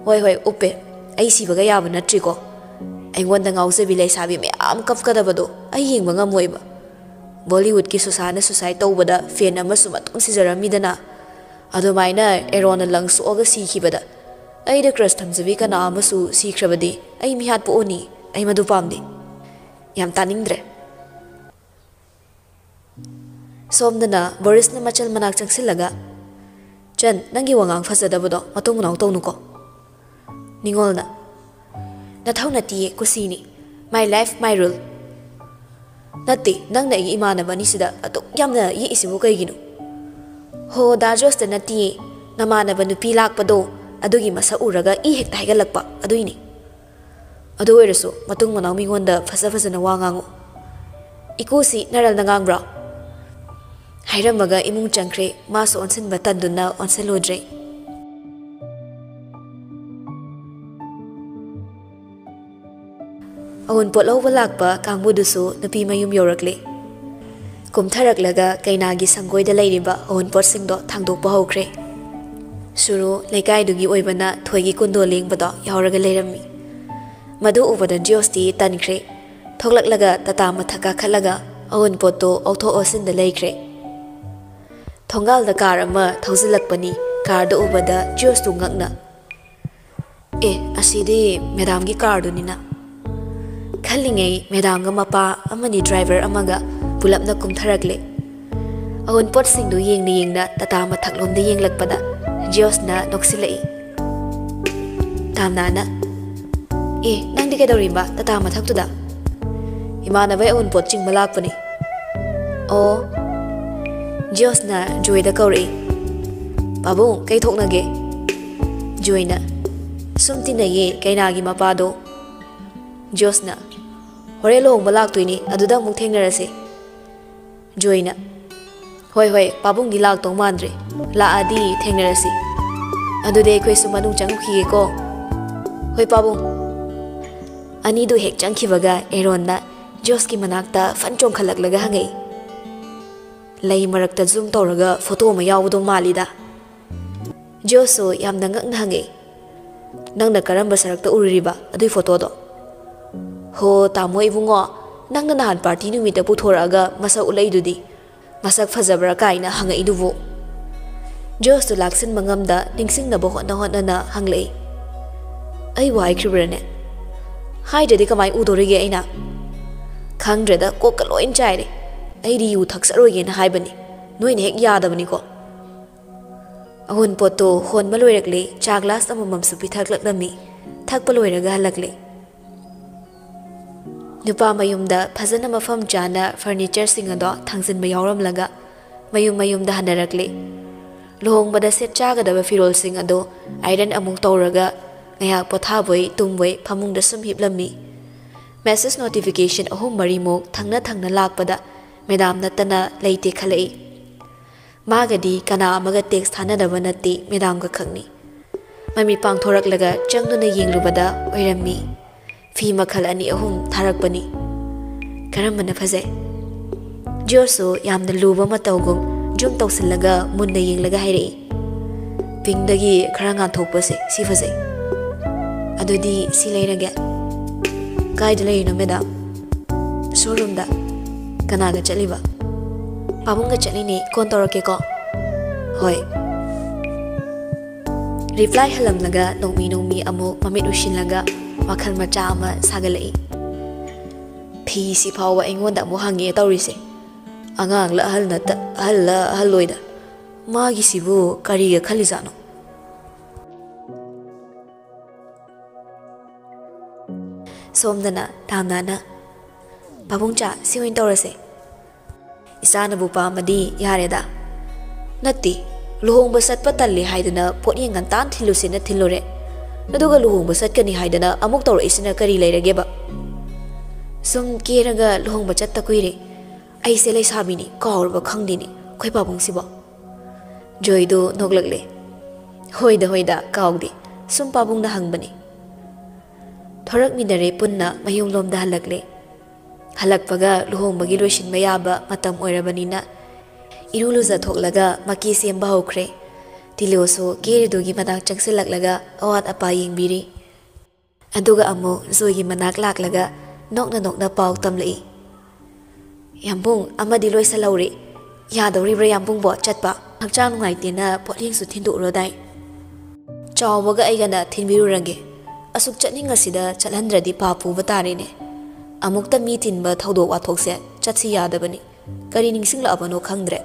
"ꯍꯣꯏ, ꯍꯣꯏ, ꯎꯞꯄꯦ꯫ ꯑꯩ ꯁꯤꯕꯒ ꯌꯥꯕ ꯅꯠꯇ꯭ꯔꯤꯀꯣ꯫ ꯑꯩꯉꯣꯟꯗ ꯉꯥꯎꯖꯕꯤ ꯂꯩꯁꯥꯕꯤ ꯃꯌꯥꯝ ꯀꯞꯀꯗꯕꯗꯣ ꯑꯩ ꯌꯦꯡꯕ ꯉꯝꯃꯣꯏꯕ꯫ ꯕꯣꯂꯤꯋꯨꯗꯀꯤ ꯁꯨꯁꯥꯟꯅ ꯁꯨꯁꯥꯏꯠ ꯇꯧꯕꯗ ꯐꯦꯟ ꯑꯃꯁꯨ ꯃꯇꯨꯝ ꯁꯤꯖꯔꯝꯃꯤꯗꯅ, ꯑꯗꯨꯃꯥꯏꯅ ꯑꯦꯔꯣꯟꯅ ꯂꯪ ꯁꯣꯛꯑꯒ ꯁꯤꯈꯤꯕꯗ ꯑꯩꯗ ꯀ꯭ꯔꯁ ꯊꯝꯖꯕꯤ ꯀꯅꯥ ꯑꯃꯁꯨ ꯁꯤꯈ꯭ꯔꯕꯗꯤ ꯑꯩ ꯃꯤꯍꯥꯠꯄ ꯑꯣꯅꯤ꯫ ꯑꯩ ꯃꯗꯨ ꯄꯥꯝꯗꯦ꯫ ꯌꯥꯝ ꯇꯥꯅꯤꯡꯗ꯭ꯔꯦ꯫" ꯁꯣꯝꯗꯅ ꯕꯣꯔꯤꯁꯅ ꯃꯆꯜ ꯃꯅꯥꯛ ꯆꯪꯁꯤꯜꯂꯒ, "ꯆꯟ, ꯅꯪꯒꯤ ꯋꯥꯉꯥꯡ ꯐꯖꯗꯕꯗꯣ ꯃꯇꯨꯡ ꯃꯅꯥꯎ ꯇꯧꯅꯨꯀꯣ꯫" ꯅꯤꯉꯣꯜꯅ, "ꯅꯊꯧ ꯅꯠꯇꯤꯌꯦ, ꯀꯨꯁꯤꯅꯤ꯫ My life, my rule." "ꯅꯠꯇꯦ, ꯅꯪꯅ ꯑꯩꯒꯤ ꯏꯃꯥꯟꯅꯕ ꯑꯅꯤꯁꯤꯗ ꯑꯗꯨꯛ ꯌꯥꯝꯅ ꯌꯦꯛꯏꯁꯤꯕꯨ ꯀꯩꯒꯤꯅꯣ?" "ꯍꯣ, ꯗꯥ ꯖꯣꯁꯇ ꯅꯠꯇꯤꯌꯦ, ꯅꯃꯥꯟꯅꯕ ꯅꯨꯄꯤ ꯂꯥꯛꯄꯗꯣ, ꯑꯗꯨꯒꯤ ꯃꯁꯛ ꯎꯔꯒ ꯏ ꯍꯦꯛꯇ ꯍꯥꯏꯒꯠꯂꯛꯄ, ꯑꯗꯨꯏꯅꯦ꯫ ꯑꯗꯨ ꯑꯣꯏꯔꯁꯨ ꯃꯇꯨꯡ ꯃꯅꯥꯎ ꯃꯤꯉꯣꯟꯗ ꯐꯖ ꯐꯖꯅ ꯋꯥ ꯉꯥꯡꯉꯨ꯫ ꯏꯀꯨꯁꯤ ꯅꯔꯜꯅ ꯉꯥꯡꯕ꯭ꯔꯣ?" ꯍꯥꯏꯔꯝꯃꯒ ꯏꯃꯨꯡ ꯆꯪꯈ꯭ꯔꯦ꯫ ꯃꯥꯁꯨ ꯑꯣꯟꯁꯤꯟꯕ ꯇꯟꯗꯨꯅ ꯑꯣꯟꯁꯤꯜꯂꯨꯗ꯭ꯔꯦ꯫ ꯑꯋꯨꯟꯄꯣꯠ ꯂꯧꯕ ꯂꯥꯛꯄ ꯀꯥꯡꯕꯨꯗꯨꯁꯨ ꯅꯨꯄꯤ ꯃꯌꯨꯝ ꯌꯧꯔꯛꯂꯦ꯫ ꯀꯨꯝꯊꯔꯛꯂꯒ ꯀꯩꯅꯥꯒꯤ ꯁꯪꯒꯣꯏꯗ ꯂꯩꯔꯤꯕ ꯑꯋꯨꯟꯄꯣꯠꯁꯤꯡꯗꯣ ꯊꯥꯡꯗꯣꯛꯄ ꯍꯧꯈ꯭ꯔꯦ꯫ ꯁꯨꯔꯨ ꯂꯩꯀꯥꯏꯗꯨꯒꯤ ꯑꯣꯏꯕꯅ ꯊꯣꯏꯒꯤ ꯀꯨꯟꯗꯣ ꯂꯦꯡꯕꯗꯣ ꯌꯥꯎꯔꯒ ꯂꯩꯔꯝꯃꯤ꯫ ꯃꯗꯨ ꯎꯕꯗ ꯖꯤꯌꯣꯁꯇꯤ ꯇꯟꯈ꯭ꯔꯦ꯫ ꯊꯣꯛꯂꯛꯂꯒ ꯇꯥꯇꯥ ꯃꯊꯛ ꯀꯥꯈꯠꯂꯒ ꯑꯋꯨꯟꯄꯣꯠꯇꯣ ꯑꯣꯛꯊꯣꯛ ꯑꯣꯛꯁꯤꯟꯗ ꯂꯩꯈ꯭ꯔꯦ꯫ ꯊꯣꯡꯒꯥꯜꯗ ꯀꯥꯔ ꯑꯃ ꯊꯧꯖꯤꯜꯂꯛꯄꯅꯤ꯫ ꯀꯥꯔꯗꯨ ꯎꯕꯗ ꯖꯤꯌꯣꯁꯇꯨ ꯉꯛꯅ, "ꯑꯦ, ꯑꯁꯤꯗꯤ ꯃꯦꯗꯥꯝꯒꯤ ꯀꯥꯔꯗꯨꯅꯤꯅ" ꯈꯜꯂꯤꯉꯩ, ꯃꯦꯗꯥꯝꯒ ꯃꯄꯥ ꯑꯃꯗꯤ ꯗ꯭ꯔꯥꯏꯚꯔ ꯑꯃꯒ ꯄꯨꯂꯞꯅ ꯀꯨꯝꯊꯔꯛꯂꯦ꯫ ꯑꯋꯨꯟꯄꯣꯠꯁꯤꯡꯗꯨ ꯌꯦꯡꯅ ꯌꯦꯡꯅ ꯇꯥꯇꯥ ꯃꯊꯛꯂꯣꯝꯗ ꯌꯦꯡꯂꯛꯄꯗ ꯖꯤꯌꯣꯁꯅ ꯅꯣꯛꯁꯤꯜꯂꯛꯏ꯫ ꯇꯥꯝꯅꯥꯅ, "ꯑꯦ, ꯅꯪꯗꯤ ꯀꯩꯗꯧꯔꯤꯕ ꯇꯥꯇꯥ ꯃꯊꯛꯇꯨꯗ?" "ꯏꯃꯥꯟꯅꯕꯩ ꯑꯋꯨꯟꯄꯣꯠ ꯆꯤꯡꯕ ꯂꯥꯛꯄꯅꯤ꯫" "ꯑꯣ꯫" ꯖꯤꯌꯣꯁꯅ ꯖꯣꯏꯗ ꯀꯧꯔꯛꯏ꯫ "ꯄꯥꯕꯨꯡ, ꯀꯩ ꯊꯣꯛꯅꯒꯦ?" ꯖꯣꯏꯅ, "ꯁꯨꯝ ꯇꯤꯟꯅꯩꯌꯦ ꯀꯩꯅꯥꯒꯤ ꯃꯄꯥꯗꯣ꯫" ꯖꯤꯌꯣꯁꯅ, "ꯍꯣꯔꯦꯟ ꯂꯨꯍꯣꯡꯕ ꯂꯥꯛꯇꯣꯏꯅꯤ, ꯑꯗꯨꯗ ꯑꯃꯨꯛ ꯊꯦꯡꯅꯔꯁꯦ꯫" ꯖꯣꯏꯅ, "ꯍꯣꯏ, ꯍꯣꯏ, ꯄꯥꯕꯨꯡꯗꯤ ꯂꯥꯛꯇꯧ ꯃꯥꯟꯗ꯭ꯔꯦ꯫ ꯂꯥꯛꯑꯗꯤ ꯊꯦꯡꯅꯔꯁꯤ꯫ ꯑꯗꯨꯗꯤ ꯑꯩꯈꯣꯏꯁꯨ ꯃꯅꯨꯡ ꯆꯪꯉꯨꯈꯤꯒꯦꯀꯣ꯫" "ꯍꯣꯏ, ꯄꯥꯕꯨꯡ꯫" ꯑꯅꯤꯗꯨ ꯍꯦꯛ ꯆꯪꯈꯤꯕꯒ ꯑꯦꯔꯣꯟꯅ ꯖꯣꯁꯀꯤ ꯃꯅꯥꯛꯇ ꯐꯟ ꯆꯣꯡꯈꯠꯂꯛꯂꯒ ꯍꯪꯉꯛꯏ, "ꯂꯩ ꯃꯔꯛꯇ ꯖꯨꯝ ꯇꯧꯔꯒ ꯐꯣꯇꯣ ꯑꯃ ꯌꯥꯎꯕꯗꯣ ꯃꯥꯜꯂꯤꯗ꯫" ꯖꯣꯁꯁꯨ ꯌꯥꯝꯅ ꯉꯛꯅ ꯍꯪꯉꯛꯏ, "ꯅꯪꯅ ꯀꯔꯝꯕ ꯁꯔꯛꯇ ꯎꯔꯨꯔꯤꯕ ꯑꯗꯨꯏ ꯐꯣꯇꯣꯗꯣ?" "ꯍꯣ, ꯇꯥꯃꯣ ꯏꯕꯨꯡꯉꯣ, ꯅꯪꯅ ꯅꯍꯥꯟ ꯄꯥꯔꯇꯤ ꯅꯨꯃꯤꯠꯇ ꯄꯨꯊꯣꯔꯛꯑꯒ ꯃꯁꯛ ꯎꯠꯂꯛꯏꯗꯨꯗꯤ, ꯃꯁꯛ ꯐꯖꯕ꯭ꯔꯥ ꯀꯥꯏꯅ ꯍꯪꯉꯛꯏꯗꯨꯕꯨ?" ꯖꯣꯁꯇꯨ ꯂꯥꯛꯁꯤꯟꯕ ꯉꯝꯗ ꯅꯤꯡꯁꯤꯡꯅꯕ ꯍꯣꯠꯅ ꯍꯣꯠꯅꯅ ꯍꯪꯂꯛꯏ, "ꯑꯩꯕꯨ ꯍꯥꯏꯈ꯭ꯔꯤꯕ꯭ꯔꯥꯅꯦ? ꯍꯥꯏꯗ꯭ꯔꯗꯤ ꯀꯃꯥꯏ ꯎꯗꯣꯔꯤꯒꯦ ꯑꯩꯅ? ꯈꯪꯗ꯭ꯔꯦꯗ, ꯀꯣꯛꯀ ꯂꯣꯏ ꯆꯥꯏꯔꯦ꯫ ꯑꯩꯗꯤ ꯌꯨ ꯊꯛꯆꯔꯣꯏꯒꯦꯅ ꯍꯥꯏꯕꯅꯤ꯫ ꯅꯣꯏꯅ ꯍꯦꯛ ꯌꯥꯗꯕꯅꯤꯀꯣ꯫" ꯑꯋꯨꯟꯄꯣꯠꯇꯣ ꯍꯣꯟꯕ ꯂꯣꯏꯔꯛꯂꯦ꯫ ꯆꯥ ꯒ꯭ꯂꯥꯁ ꯑꯃꯃꯝꯁꯨ ꯄꯤꯊꯛꯂꯛꯂꯝꯃꯤ꯫ ꯊꯛꯄ ꯂꯣꯏꯔꯒ ꯍꯜꯂꯛꯂꯦ꯫ ꯅꯨꯄꯥ ꯃꯌꯨꯝꯗ ꯐꯖꯅ ꯃꯐꯝ ꯆꯥꯅ ꯐꯔꯅꯤꯆꯔꯁꯤꯡ ꯑꯗꯣ ꯊꯥꯡꯖꯤꯟꯕ ꯌꯥꯎꯔꯝꯂꯒ ꯃꯌꯨꯝ ꯃꯌꯨꯝꯗ ꯍꯟꯅꯔꯛꯂꯤ꯫ ꯂꯨꯍꯣꯡꯕꯗ ꯁꯦꯠ ꯆꯥꯒꯗꯕ ꯐꯤꯔꯣꯜꯁꯤꯡ ꯑꯗꯨ ꯑꯥꯏꯔꯟ ꯑꯃꯨꯛ ꯇꯧꯔꯒ ꯉꯥꯏꯍꯥꯛ ꯄꯣꯊꯥꯕꯣꯏ ꯇꯨꯝꯕꯣꯏ ꯐꯃꯨꯡꯗ ꯁꯨꯝ ꯍꯤꯞꯂꯝꯃꯤ꯫ ꯃꯦꯁꯦꯖ ꯅꯣꯇꯤꯐꯤꯀꯦꯁꯟ ꯑꯍꯨꯝ ꯃꯔꯤꯃꯨꯛ ꯊꯪꯅ ꯊꯪꯅ ꯂꯥꯛꯄꯗ ꯃꯦꯗꯥꯝ ꯅꯠꯇꯅ ꯂꯩꯇꯦ ꯈꯜꯂꯛꯏ꯫ ꯃꯥꯒꯗꯤ ꯀꯅꯥ ꯑꯃꯒ ꯇꯦꯛꯁ ꯊꯥꯅꯗꯕ ꯅꯠꯇꯦ, ꯃꯦꯗꯥꯝꯒ ꯈꯛꯅꯤ꯫ ꯃꯃꯤꯠ ꯄꯥꯡꯊꯣꯔꯛꯂꯒ ꯆꯪꯗꯨꯅ ꯌꯦꯡꯂꯨꯕꯗ ꯑꯣꯏꯔꯝꯃꯤ꯫ ꯐꯤ ꯃꯈꯜ ꯑꯅꯤ ꯑꯍꯨꯝ ꯊꯥꯔꯛꯄꯅꯤ꯫ ꯀꯔꯝꯕꯅ ꯐꯖꯩ? ꯖꯤꯑꯣꯁꯨ ꯌꯥꯝꯅ ꯂꯨꯕ ꯃꯇꯧꯒꯨꯝ ꯖꯨꯝ ꯇꯧꯁꯤꯜꯂꯒ ꯃꯨꯟꯅ ꯌꯦꯡꯂꯒ ꯍꯥꯏꯔꯛꯏ꯫ ꯄꯤꯡꯗꯒꯤ ꯈꯔ ꯉꯥꯟꯊꯣꯛꯄꯁꯦ ꯁꯤ ꯐꯖꯩ꯫ ꯑꯗꯨꯗꯤ ꯁꯤ ꯂꯩꯔꯒꯦ꯫ ꯀꯥꯏꯗ ꯂꯩꯔꯤꯅꯣ ꯃꯦꯗꯥꯝ? ꯁꯣꯔꯨꯝꯗ꯫ ꯀꯅꯥꯒ ꯆꯠꯂꯤꯕ? ꯄꯥꯕꯨꯡꯒ ꯆꯠꯂꯤꯅꯦ, ꯀꯣꯟ ꯇꯧꯔꯛꯀꯦꯀꯣ꯫ ꯍꯣꯏ꯫ ꯔꯤꯄ꯭ꯂꯥꯏ ꯍꯜꯂꯝꯂꯒ ꯅꯣꯡꯃꯤ ꯅꯣꯡꯃꯤ ꯑꯃꯨꯛ ꯃꯃꯤꯠ ꯎꯏꯁꯤꯜꯂꯒ ꯋꯥꯈꯜ ꯃꯆꯥ ꯑꯃ ꯁꯥꯒꯠꯂꯛꯏ꯫ ꯐꯤꯁꯤ ꯐꯥꯎꯕ ꯑꯩꯉꯣꯟꯗ ꯑꯃꯨꯛ ꯍꯪꯉꯦ ꯇꯧꯔꯤꯁꯦ꯫ ꯑꯉꯥꯡꯂ ꯑꯍꯜ ꯅꯠꯇ-, ꯑꯍꯜꯂ ꯑꯍꯜ ꯑꯣꯏꯗ꯫ ꯃꯥꯒꯤꯁꯤꯕꯨ ꯀꯔꯤꯒ ꯈꯜꯂꯤꯖꯥꯠꯅꯣ? ꯁꯣꯝꯗꯅ ꯇꯥꯝꯅꯥꯅ, "ꯄꯥꯕꯨꯡꯆꯥ, ꯁꯤ ꯑꯣꯏꯅ ꯇꯧꯔꯁꯦ꯫ ꯏꯆꯥꯅꯕꯨ ꯄꯥꯝꯃꯗꯤ ꯌꯥꯔꯦꯗ꯫ ꯅꯠꯇꯦ, ꯂꯨꯍꯣꯡꯕ ꯆꯠꯄ ꯇꯜꯂꯦ ꯍꯥꯏꯗꯅ ꯄꯣꯠꯌꯦꯡ ꯉꯟꯇꯥꯅ ꯊꯤꯜꯂꯨꯁꯦꯅ ꯊꯤꯜꯂꯨꯔꯦ꯫ ꯑꯗꯨꯒ ꯂꯨꯍꯣꯡꯕ ꯆꯠꯀꯅꯤ ꯍꯥꯏꯗꯅ ꯑꯃꯨꯛ ꯇꯧꯔꯛꯏꯁꯤꯅ ꯀꯔꯤ ꯂꯩꯔꯒꯦꯕ?" "ꯁꯨꯝ ꯀꯦꯔꯒ ꯂꯨꯍꯣꯡꯕ ꯆꯠꯇ ꯀꯨꯏꯔꯦ꯫ ꯑꯩꯁꯦ ꯂꯩꯁꯥꯕꯤꯅꯤ, ꯀꯥꯎꯔꯕ ꯈꯪꯗꯦꯅꯦ ꯑꯩꯈꯣꯏ ꯄꯥꯕꯨꯡꯁꯤꯕꯣ?" ꯖꯣꯏꯗꯨ ꯅꯣꯛꯂꯛꯂꯦ꯫ "ꯍꯣꯏꯗ, ꯍꯣꯏꯗ, ꯀꯥꯎꯗꯦ꯫ ꯁꯨꯝ ꯄꯥꯕꯨꯡꯅ ꯍꯪꯕꯅꯤ꯫" ꯊꯣꯔꯛꯃꯤꯟꯅꯔꯦ ꯄꯨꯟꯅ ꯃꯌꯨꯝꯂꯣꯝꯗ ꯍꯜꯂꯛꯂꯦ꯫ ꯍꯜꯂꯛꯄꯒ ꯂꯨꯍꯣꯡꯕꯒꯤ ꯂꯣꯏꯁꯤꯟꯕ ꯌꯥꯕ ꯃꯇꯝ ꯑꯣꯏꯔꯕꯅꯤꯅ ꯏꯔꯨ ꯂꯨꯖꯊꯣꯛꯂꯒ ꯃꯀꯤ ꯁꯦꯝꯕ ꯍꯧꯈ꯭ꯔꯦ꯫ ꯇꯤꯂꯣꯁꯨ ꯀꯦꯔꯤꯗꯨꯒꯤ ꯃꯅꯥꯛ ꯆꯪꯁꯤꯜꯂꯛꯂꯒ ꯑꯋꯥꯠ ꯑꯄꯥ ꯌꯦꯡꯕꯤꯔꯤ꯫ ꯑꯗꯨꯒ ꯑꯃꯨꯛ ꯖꯣꯏꯒꯤ ꯃꯅꯥꯛ ꯂꯥꯛꯂꯒ ꯅꯣꯛꯅ ꯅꯣꯛꯅ ꯄꯥꯎ ꯇꯝꯂꯛꯏ꯫ "ꯌꯥꯝꯕꯨꯡ, ꯑꯃꯗꯤ ꯂꯣꯏꯁꯜꯍꯧꯔꯦ꯫ ꯌꯥꯗꯧꯔꯤꯕ꯭ꯔꯥ ꯌꯥꯝꯕꯨꯡꯕꯣ ꯆꯠꯄ? ꯍꯛꯆꯥꯡ ꯅꯨꯡꯉꯥꯏꯇꯦꯅ ꯄꯣꯠꯌꯦꯡꯁꯨ ꯊꯤꯟꯗꯣꯛꯎꯔꯣꯗꯥꯏ?" "ꯆꯥꯎꯕꯒ ꯑꯩꯒꯅ ꯊꯤꯟꯕꯤꯔꯨꯔꯒꯦ꯫ ꯑꯁꯨꯛ ꯆꯠꯅꯤꯡꯉꯁꯤꯗ ꯆꯠꯍꯟꯗ꯭ꯔꯗꯤ ꯄꯥꯞ ꯄꯨꯕ ꯇꯥꯔꯦꯅꯦ꯫ ꯑꯃꯨꯛꯇ ꯃꯤ ꯇꯤꯟꯕ ꯊꯧꯗꯣꯛ ꯋꯥꯊꯣꯛꯁꯦ ꯆꯠꯁꯤ ꯌꯥꯗꯕꯅꯤ꯫ ꯀꯔꯤ ꯅꯤꯡꯁꯤꯡꯂꯛꯑꯕꯅꯣ ꯈꯪꯗ꯭ꯔꯦ꯫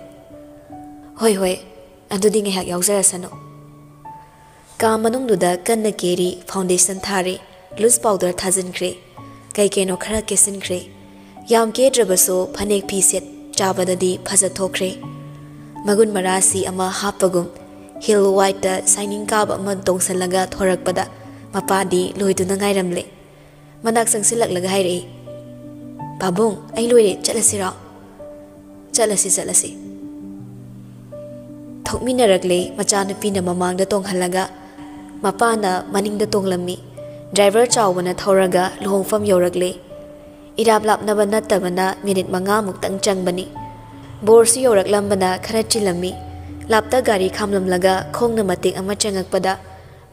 ꯍꯣꯏ, ꯍꯣꯏ, ꯑꯗꯨꯗꯤ ꯉꯥꯏꯍꯥꯛ ꯌꯥꯎꯖꯔꯁꯅꯨ꯫" ꯀꯥ ꯃꯅꯨꯡꯗꯨꯗ ꯀꯟꯅ ꯀꯦꯔꯤ, ꯐꯥꯎꯟꯗꯦꯁꯟ ꯊꯥꯔꯦ, ꯂꯨꯁ ꯄꯥꯎꯗꯔ ꯊꯥꯖꯤꯟꯈ꯭ꯔꯦ꯫ ꯀꯩ ꯀꯩꯅꯣ ꯈꯔ ꯀꯦꯁꯤꯟꯈ꯭ꯔꯦ꯫ ꯌꯥꯝ ꯀꯦꯗ꯭ꯔꯕꯁꯨ ꯐꯅꯦꯛ ꯐꯤ ꯁꯦꯠ ꯆꯥꯕꯗꯗꯤ ꯐꯖꯊꯣꯛꯈ꯭ꯔꯦ꯫ ꯃꯒꯨꯟ ꯃꯔꯥꯁꯤ ꯑꯃ ꯍꯥꯞꯄꯒꯨꯝ ꯍꯤꯜ ꯋꯥꯏꯠꯇ ꯁꯥꯏꯅꯤꯡ ꯀꯥꯕ ꯑꯃ ꯇꯣꯡꯁꯜꯂꯒ ꯊꯣꯔꯛꯄꯗ ꯃꯄꯥꯗꯤ ꯂꯣꯏꯗꯨꯅ ꯉꯥꯏꯔꯝꯂꯦ꯫ ꯃꯅꯥꯛ ꯆꯪꯁꯤꯜꯂꯛꯂꯒ ꯍꯥꯏꯔꯛꯏ, "ꯄꯥꯕꯨꯡ, ꯑꯩ ꯂꯣꯏꯔꯦ, ꯆꯠꯂꯁꯤꯔꯣ?" "ꯆꯠꯂꯁꯤ, ꯆꯠꯂꯁꯤ꯫" ꯊꯣꯛꯃꯤꯟꯅꯔꯛꯂꯦ꯫ ꯃꯆꯥꯅꯨꯄꯤꯅ ꯃꯃꯥꯡꯗ ꯇꯣꯡꯍꯜꯂꯒ ꯃꯄꯥꯅ ꯃꯅꯤꯡꯗ ꯇꯣꯡꯂꯝꯃꯤ꯫ ꯗ꯭ꯔꯥꯏꯚꯔ ꯆꯥꯎꯕꯅ ꯊꯧꯔꯒ ꯂꯨꯍꯣꯡꯐꯝ ꯌꯧꯔꯛꯂꯦ꯫ ꯏꯔꯥꯞ ꯂꯥꯞꯅꯕ ꯅꯠꯇꯕꯅ ꯃꯤꯅꯤꯠ ꯃꯉꯥꯃꯨꯛꯇꯪ ꯆꯪꯕꯅꯤ꯫ ꯕꯣꯔꯁꯨ ꯌꯧꯔꯛꯂꯝꯕꯅ ꯈꯔ ꯆꯤꯜꯂꯝꯃꯤ꯫ ꯂꯥꯞꯇ ꯒꯥꯔꯤ ꯈꯥꯝꯂꯝꯂꯒ ꯈꯣꯡꯅ ꯃꯇꯦꯛ ꯑꯃ ꯆꯪꯉꯛꯄꯗ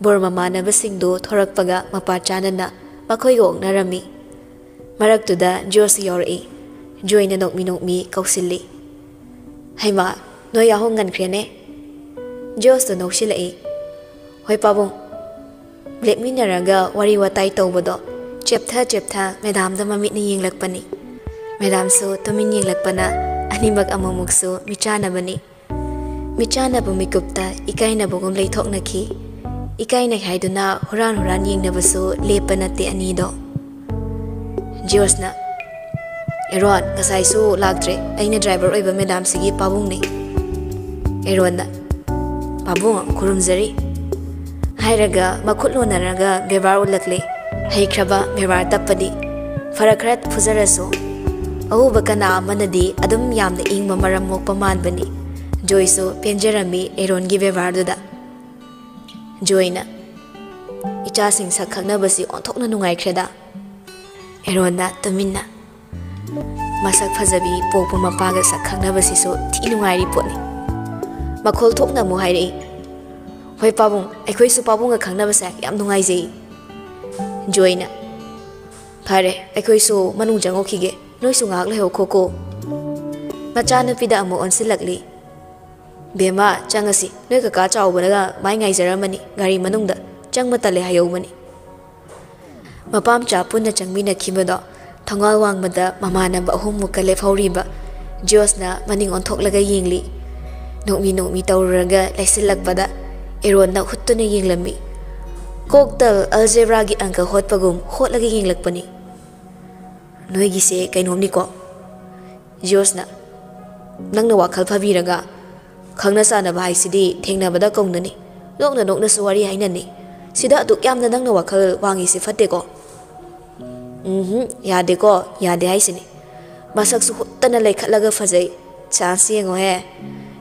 ꯕꯣꯔ ꯃꯃꯥꯟꯅꯕꯁꯤꯡꯗꯨ ꯊꯣꯔꯛꯄꯒ ꯃꯄꯥ ꯆꯥꯅꯅ ꯃꯈꯣꯏꯒ ꯑꯣꯛꯅꯔꯝꯃꯤ꯫ ꯃꯔꯛꯇꯨꯗ ꯖꯣꯁꯁꯨ ꯌꯥꯎꯔꯛꯏ꯫ ꯖꯣꯏꯅ ꯅꯣꯛꯃꯤ ꯅꯣꯛꯃꯤ ꯀꯧꯁꯤꯜꯂꯤ, "ꯍꯩꯃꯥ, ꯅꯣꯏ ꯌꯥꯍꯧ ꯉꯟꯈ꯭ꯔꯦꯅꯦ?" ꯖꯣꯁꯇꯣ ꯅꯣꯛꯁꯤꯜꯂꯛꯏ꯫ "ꯍꯣꯏ ꯄꯥꯕꯨꯡ꯫" ꯂꯦꯞꯃꯤꯟꯅꯔꯒ ꯋꯥꯔꯤ ꯋꯥꯇꯥꯏ ꯇꯧꯕꯗꯣ ꯆꯦꯞꯊ ꯆꯦꯞꯊ ꯃꯦꯗꯥꯝꯗ ꯃꯃꯤꯠꯅ ꯌꯦꯡꯂꯛꯄꯅꯤ꯫ ꯃꯦꯗꯥꯝꯁꯨ ꯇꯨꯃꯤꯟ ꯌꯦꯡꯂꯛꯄꯅ ꯑꯅꯤꯃꯛ ꯑꯃꯨꯛꯃꯨꯛꯁꯨ ꯃꯤꯆꯥꯟꯅꯕꯅꯤ꯫ ꯃꯤꯆꯥꯟꯅꯕ ꯃꯤꯀꯨꯞꯇ ꯏꯀꯥꯏꯅꯕꯒꯨꯝ ꯂꯩꯊꯣꯛꯅꯈꯤ꯫ ꯏꯀꯥꯏꯅꯩ ꯍꯥꯏꯗꯨꯅ ꯍꯨꯔꯥꯟ ꯍꯨꯔꯥꯟ ꯌꯦꯡꯅꯕꯁꯨ ꯂꯦꯞꯄ ꯅꯠꯇꯦ ꯑꯅꯤꯗꯣ꯫ ꯖꯤꯌꯣꯁꯅ, "ꯑꯦꯔꯣꯟ, ꯉꯁꯥꯏꯁꯨ ꯂꯥꯛꯇ꯭ꯔꯦ, ꯑꯩꯅ ꯗ꯭ꯔꯥꯏꯚꯔ ꯑꯣꯏꯕ ꯃꯦꯗꯥꯝꯁꯤꯒꯤ ꯄꯥꯕꯨꯡꯅꯤ꯫" ꯑꯦꯔꯣꯟꯅ, "ꯄꯥꯕꯨꯡ, ꯈꯨꯔꯨꯝꯖꯔꯤ" ꯍꯥꯏꯔꯒ ꯃꯈꯨꯠ ꯂꯣꯟꯅꯔꯒ ꯕꯦꯕꯥꯔ ꯎꯠꯂꯛꯂꯦ꯫ ꯍꯩꯈ꯭ꯔꯕ ꯕꯦꯕꯥꯔ ꯇꯞꯄꯗꯤ꯫ ꯐꯔꯛ ꯈꯔ ꯐꯨꯖꯔꯁꯨ, ꯑꯎꯕ ꯀꯅꯥ ꯑꯃꯅꯗꯤ ꯑꯗꯨꯝ ꯌꯥꯝꯅ ꯏꯪꯕ ꯃꯔꯝ ꯃꯣꯛꯄ ꯃꯥꯟꯕꯅꯤ꯫ ꯖꯣꯏꯁꯨ ꯄꯦꯟꯖꯔꯝꯃꯤ ꯑꯦꯔꯣꯟꯒꯤ ꯕꯦꯕꯥꯔꯗꯨꯗ꯫ ꯖꯣꯏꯅ, "ꯏꯆꯥꯁꯤꯡ ꯁꯛ ꯈꯪꯅꯕꯁꯤ ꯑꯣꯟꯊꯣꯛꯅ ꯅꯨꯡꯉꯥꯏꯈ꯭ꯔꯦꯗ꯫" ꯑꯦꯔꯣꯟꯅ ꯇꯨꯃꯤꯟꯅ, "ꯃꯁꯛ ꯐꯖꯕꯤ ꯄꯣꯛꯄ ꯃꯄꯥꯒ ꯁꯛ ꯈꯪꯅꯕꯁꯤꯁꯨ ꯊꯤ ꯅꯨꯡꯉꯥꯏꯔꯤ ꯄꯣꯠꯅꯤ꯫" ꯃꯈꯣꯜ ꯊꯣꯛꯅ ꯑꯃꯨꯛ ꯍꯥꯏꯔꯛꯏ, "ꯍꯣꯏ ꯄꯥꯕꯨꯡ, ꯑꯩꯈꯣꯏꯁꯨ ꯄꯥꯕꯨꯡꯒ ꯈꯪꯅꯕꯁꯦ ꯌꯥꯝ ꯅꯨꯡꯉꯥꯏꯖꯩ꯫" ꯖꯣꯏꯅ, "ꯐꯔꯦ, ꯑꯩꯈꯣꯏꯁꯨ ꯃꯅꯨꯡ ꯆꯪꯉꯛꯈꯤꯒꯦ, ꯅꯣꯏꯁꯨ ꯉꯥꯏꯍꯥꯛ ꯂꯩꯍꯧꯈꯣꯀꯣ꯫" ꯃꯆꯥꯅꯨꯄꯤꯗ ꯑꯃꯨꯛ ꯑꯣꯟꯁꯤꯜꯂꯛꯂꯤ꯫ "ꯕꯦꯝꯃ, ꯆꯪꯉꯁꯤ, ꯅꯣꯏ ꯀꯀꯥ ꯆꯥꯎꯕꯅꯒ ꯃꯥꯏ ꯉꯥꯏꯖꯔꯝꯃꯅꯤ, ꯒꯥꯔꯤ ꯃꯅꯨꯡꯗ ꯆꯪꯕ ꯇꯜꯂꯦ ꯍꯥꯏꯍꯧꯕꯅꯤ꯫" ꯃꯄꯥꯝꯆꯥ ꯄꯨꯟꯅ ꯆꯪꯃꯤꯟꯅꯈꯤꯕꯗꯣ ꯊꯣꯡꯒꯥꯜ ꯋꯥꯡꯃꯗ ꯃꯃꯥꯟꯅꯕ ꯑꯍꯨꯝꯃꯨꯛꯀ ꯂꯦꯞꯍꯧꯔꯤꯕ꯫ ꯖꯤꯌꯣꯁꯅ ꯃꯅꯤꯡ ꯑꯣꯟꯊꯣꯛꯂꯒ ꯌꯦꯡꯂꯤ꯫ ꯅꯣꯛꯃꯤ ꯅꯣꯛꯃꯤ ꯇꯧꯔꯨꯔꯒ ꯂꯩꯁꯤꯜꯂꯛꯄꯗ ꯑꯦꯔꯣꯟꯅ ꯍꯨꯠꯇꯨꯅ ꯌꯦꯡꯂꯝꯃꯤ꯫ ꯀꯣꯛꯇ ꯑꯜꯖꯦꯕ꯭ꯔꯥꯒꯤ ꯑꯪꯀ ꯍꯣꯠꯄꯒꯨꯝ ꯍꯣꯠꯂꯒ ꯌꯦꯡꯂꯛꯄꯅꯤ꯫ "ꯅꯣꯏꯒꯤꯁꯦ ꯀꯩꯅꯣꯝꯅꯤꯀꯣ, ꯖꯣꯔꯖꯅ꯫ ꯅꯪꯅ ꯋꯥꯈꯜ ꯐꯕꯤꯔꯒ, ꯈꯪꯅ ꯆꯥꯟꯅꯕ ꯍꯥꯏꯁꯤꯗꯤ ꯊꯦꯡꯅꯕꯗ ꯀꯧꯅꯅꯤ, ꯅꯣꯛꯅ ꯅꯣꯛꯅꯁꯨ ꯋꯥꯔꯤ ꯍꯥꯏꯅꯅꯤ꯫ ꯁꯤꯗ ꯑꯗꯨꯛ ꯌꯥꯝꯅ ꯅꯪꯅ ꯋꯥꯈꯜ ꯋꯥꯡꯉꯤꯁꯤ ꯐꯠꯇꯦꯀꯣ?" "ꯎꯝꯍꯨꯝ, ꯌꯥꯗꯦꯀꯣ, ꯌꯥꯗꯦ ꯍꯥꯏꯁꯤꯅꯤ꯫ ꯃꯁꯛꯁꯨ ꯍꯨꯠꯇꯅ ꯂꯩꯈꯠꯂꯒ ꯐꯖꯩ꯫ ꯆꯥꯟꯁ ꯌꯦꯡꯉꯣꯍꯦ꯫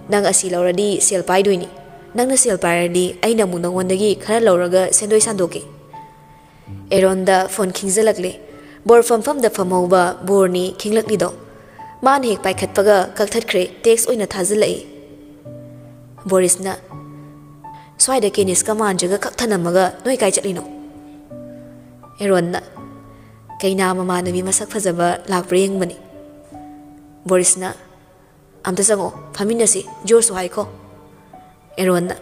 ꯅꯪ ꯑꯁꯤ ꯂꯧꯔꯗꯤ ꯁꯦꯜ ꯄꯥꯏꯗꯣꯏꯅꯤ꯫ ꯅꯪꯅ ꯁꯦꯜ ꯄꯥꯏꯔꯗꯤ ꯑꯩꯅ ꯑꯃꯨꯛ ꯅꯉꯣꯟꯗꯒꯤ ꯈꯔ ꯂꯧꯔꯒ ꯁꯦꯟꯗꯣꯏ ꯁꯥꯟꯗꯣꯛꯀꯦ꯫" ꯑꯦꯔꯣꯟꯗ ꯐꯣꯟ ꯈꯤꯡꯖꯤꯜꯂꯛꯂꯦ꯫ ꯕꯣꯔ ꯐꯝꯐꯝꯗ ꯐꯝꯍꯧꯕ ꯕꯣꯔꯅꯤ ꯈꯤꯡꯂꯛꯂꯤꯗꯣ꯫ ꯃꯥꯅ ꯍꯦꯛ ꯄꯥꯏꯈꯠꯄꯒ ꯀꯛꯊꯠꯈ꯭ꯔꯦ, ꯇꯦꯛꯁ ꯑꯣꯏꯅ ꯊꯥꯖꯤꯜꯂꯛꯏ꯫ ꯕꯣꯔꯤꯁꯅ, "ꯁ꯭ꯋꯥꯏꯗ ꯀꯦꯅꯤꯁꯀ ꯃꯥꯟꯖꯒ ꯈꯛ ꯊꯅꯝꯃꯒ ꯅꯣꯏ ꯀꯥꯏ ꯆꯠꯂꯤꯅꯣ?" ꯑꯦꯔꯣꯟꯅ, "ꯀꯩꯅꯥ ꯃꯃꯥꯟꯅꯕꯤ ꯃꯁꯛ ꯐꯖꯕ ꯂꯥꯛꯄ꯭ꯔꯥ ꯌꯦꯡꯕꯅꯤ꯫" ꯕꯣꯔꯤꯁꯅ, "ꯑꯝꯇ ꯆꯪꯉꯛꯑꯣ, ꯐꯝꯃꯤꯟꯅꯁꯤ, ꯖꯣꯔꯖꯁꯨ ꯍꯥꯏꯈꯣ꯫" ꯑꯦꯔꯣꯟꯅ,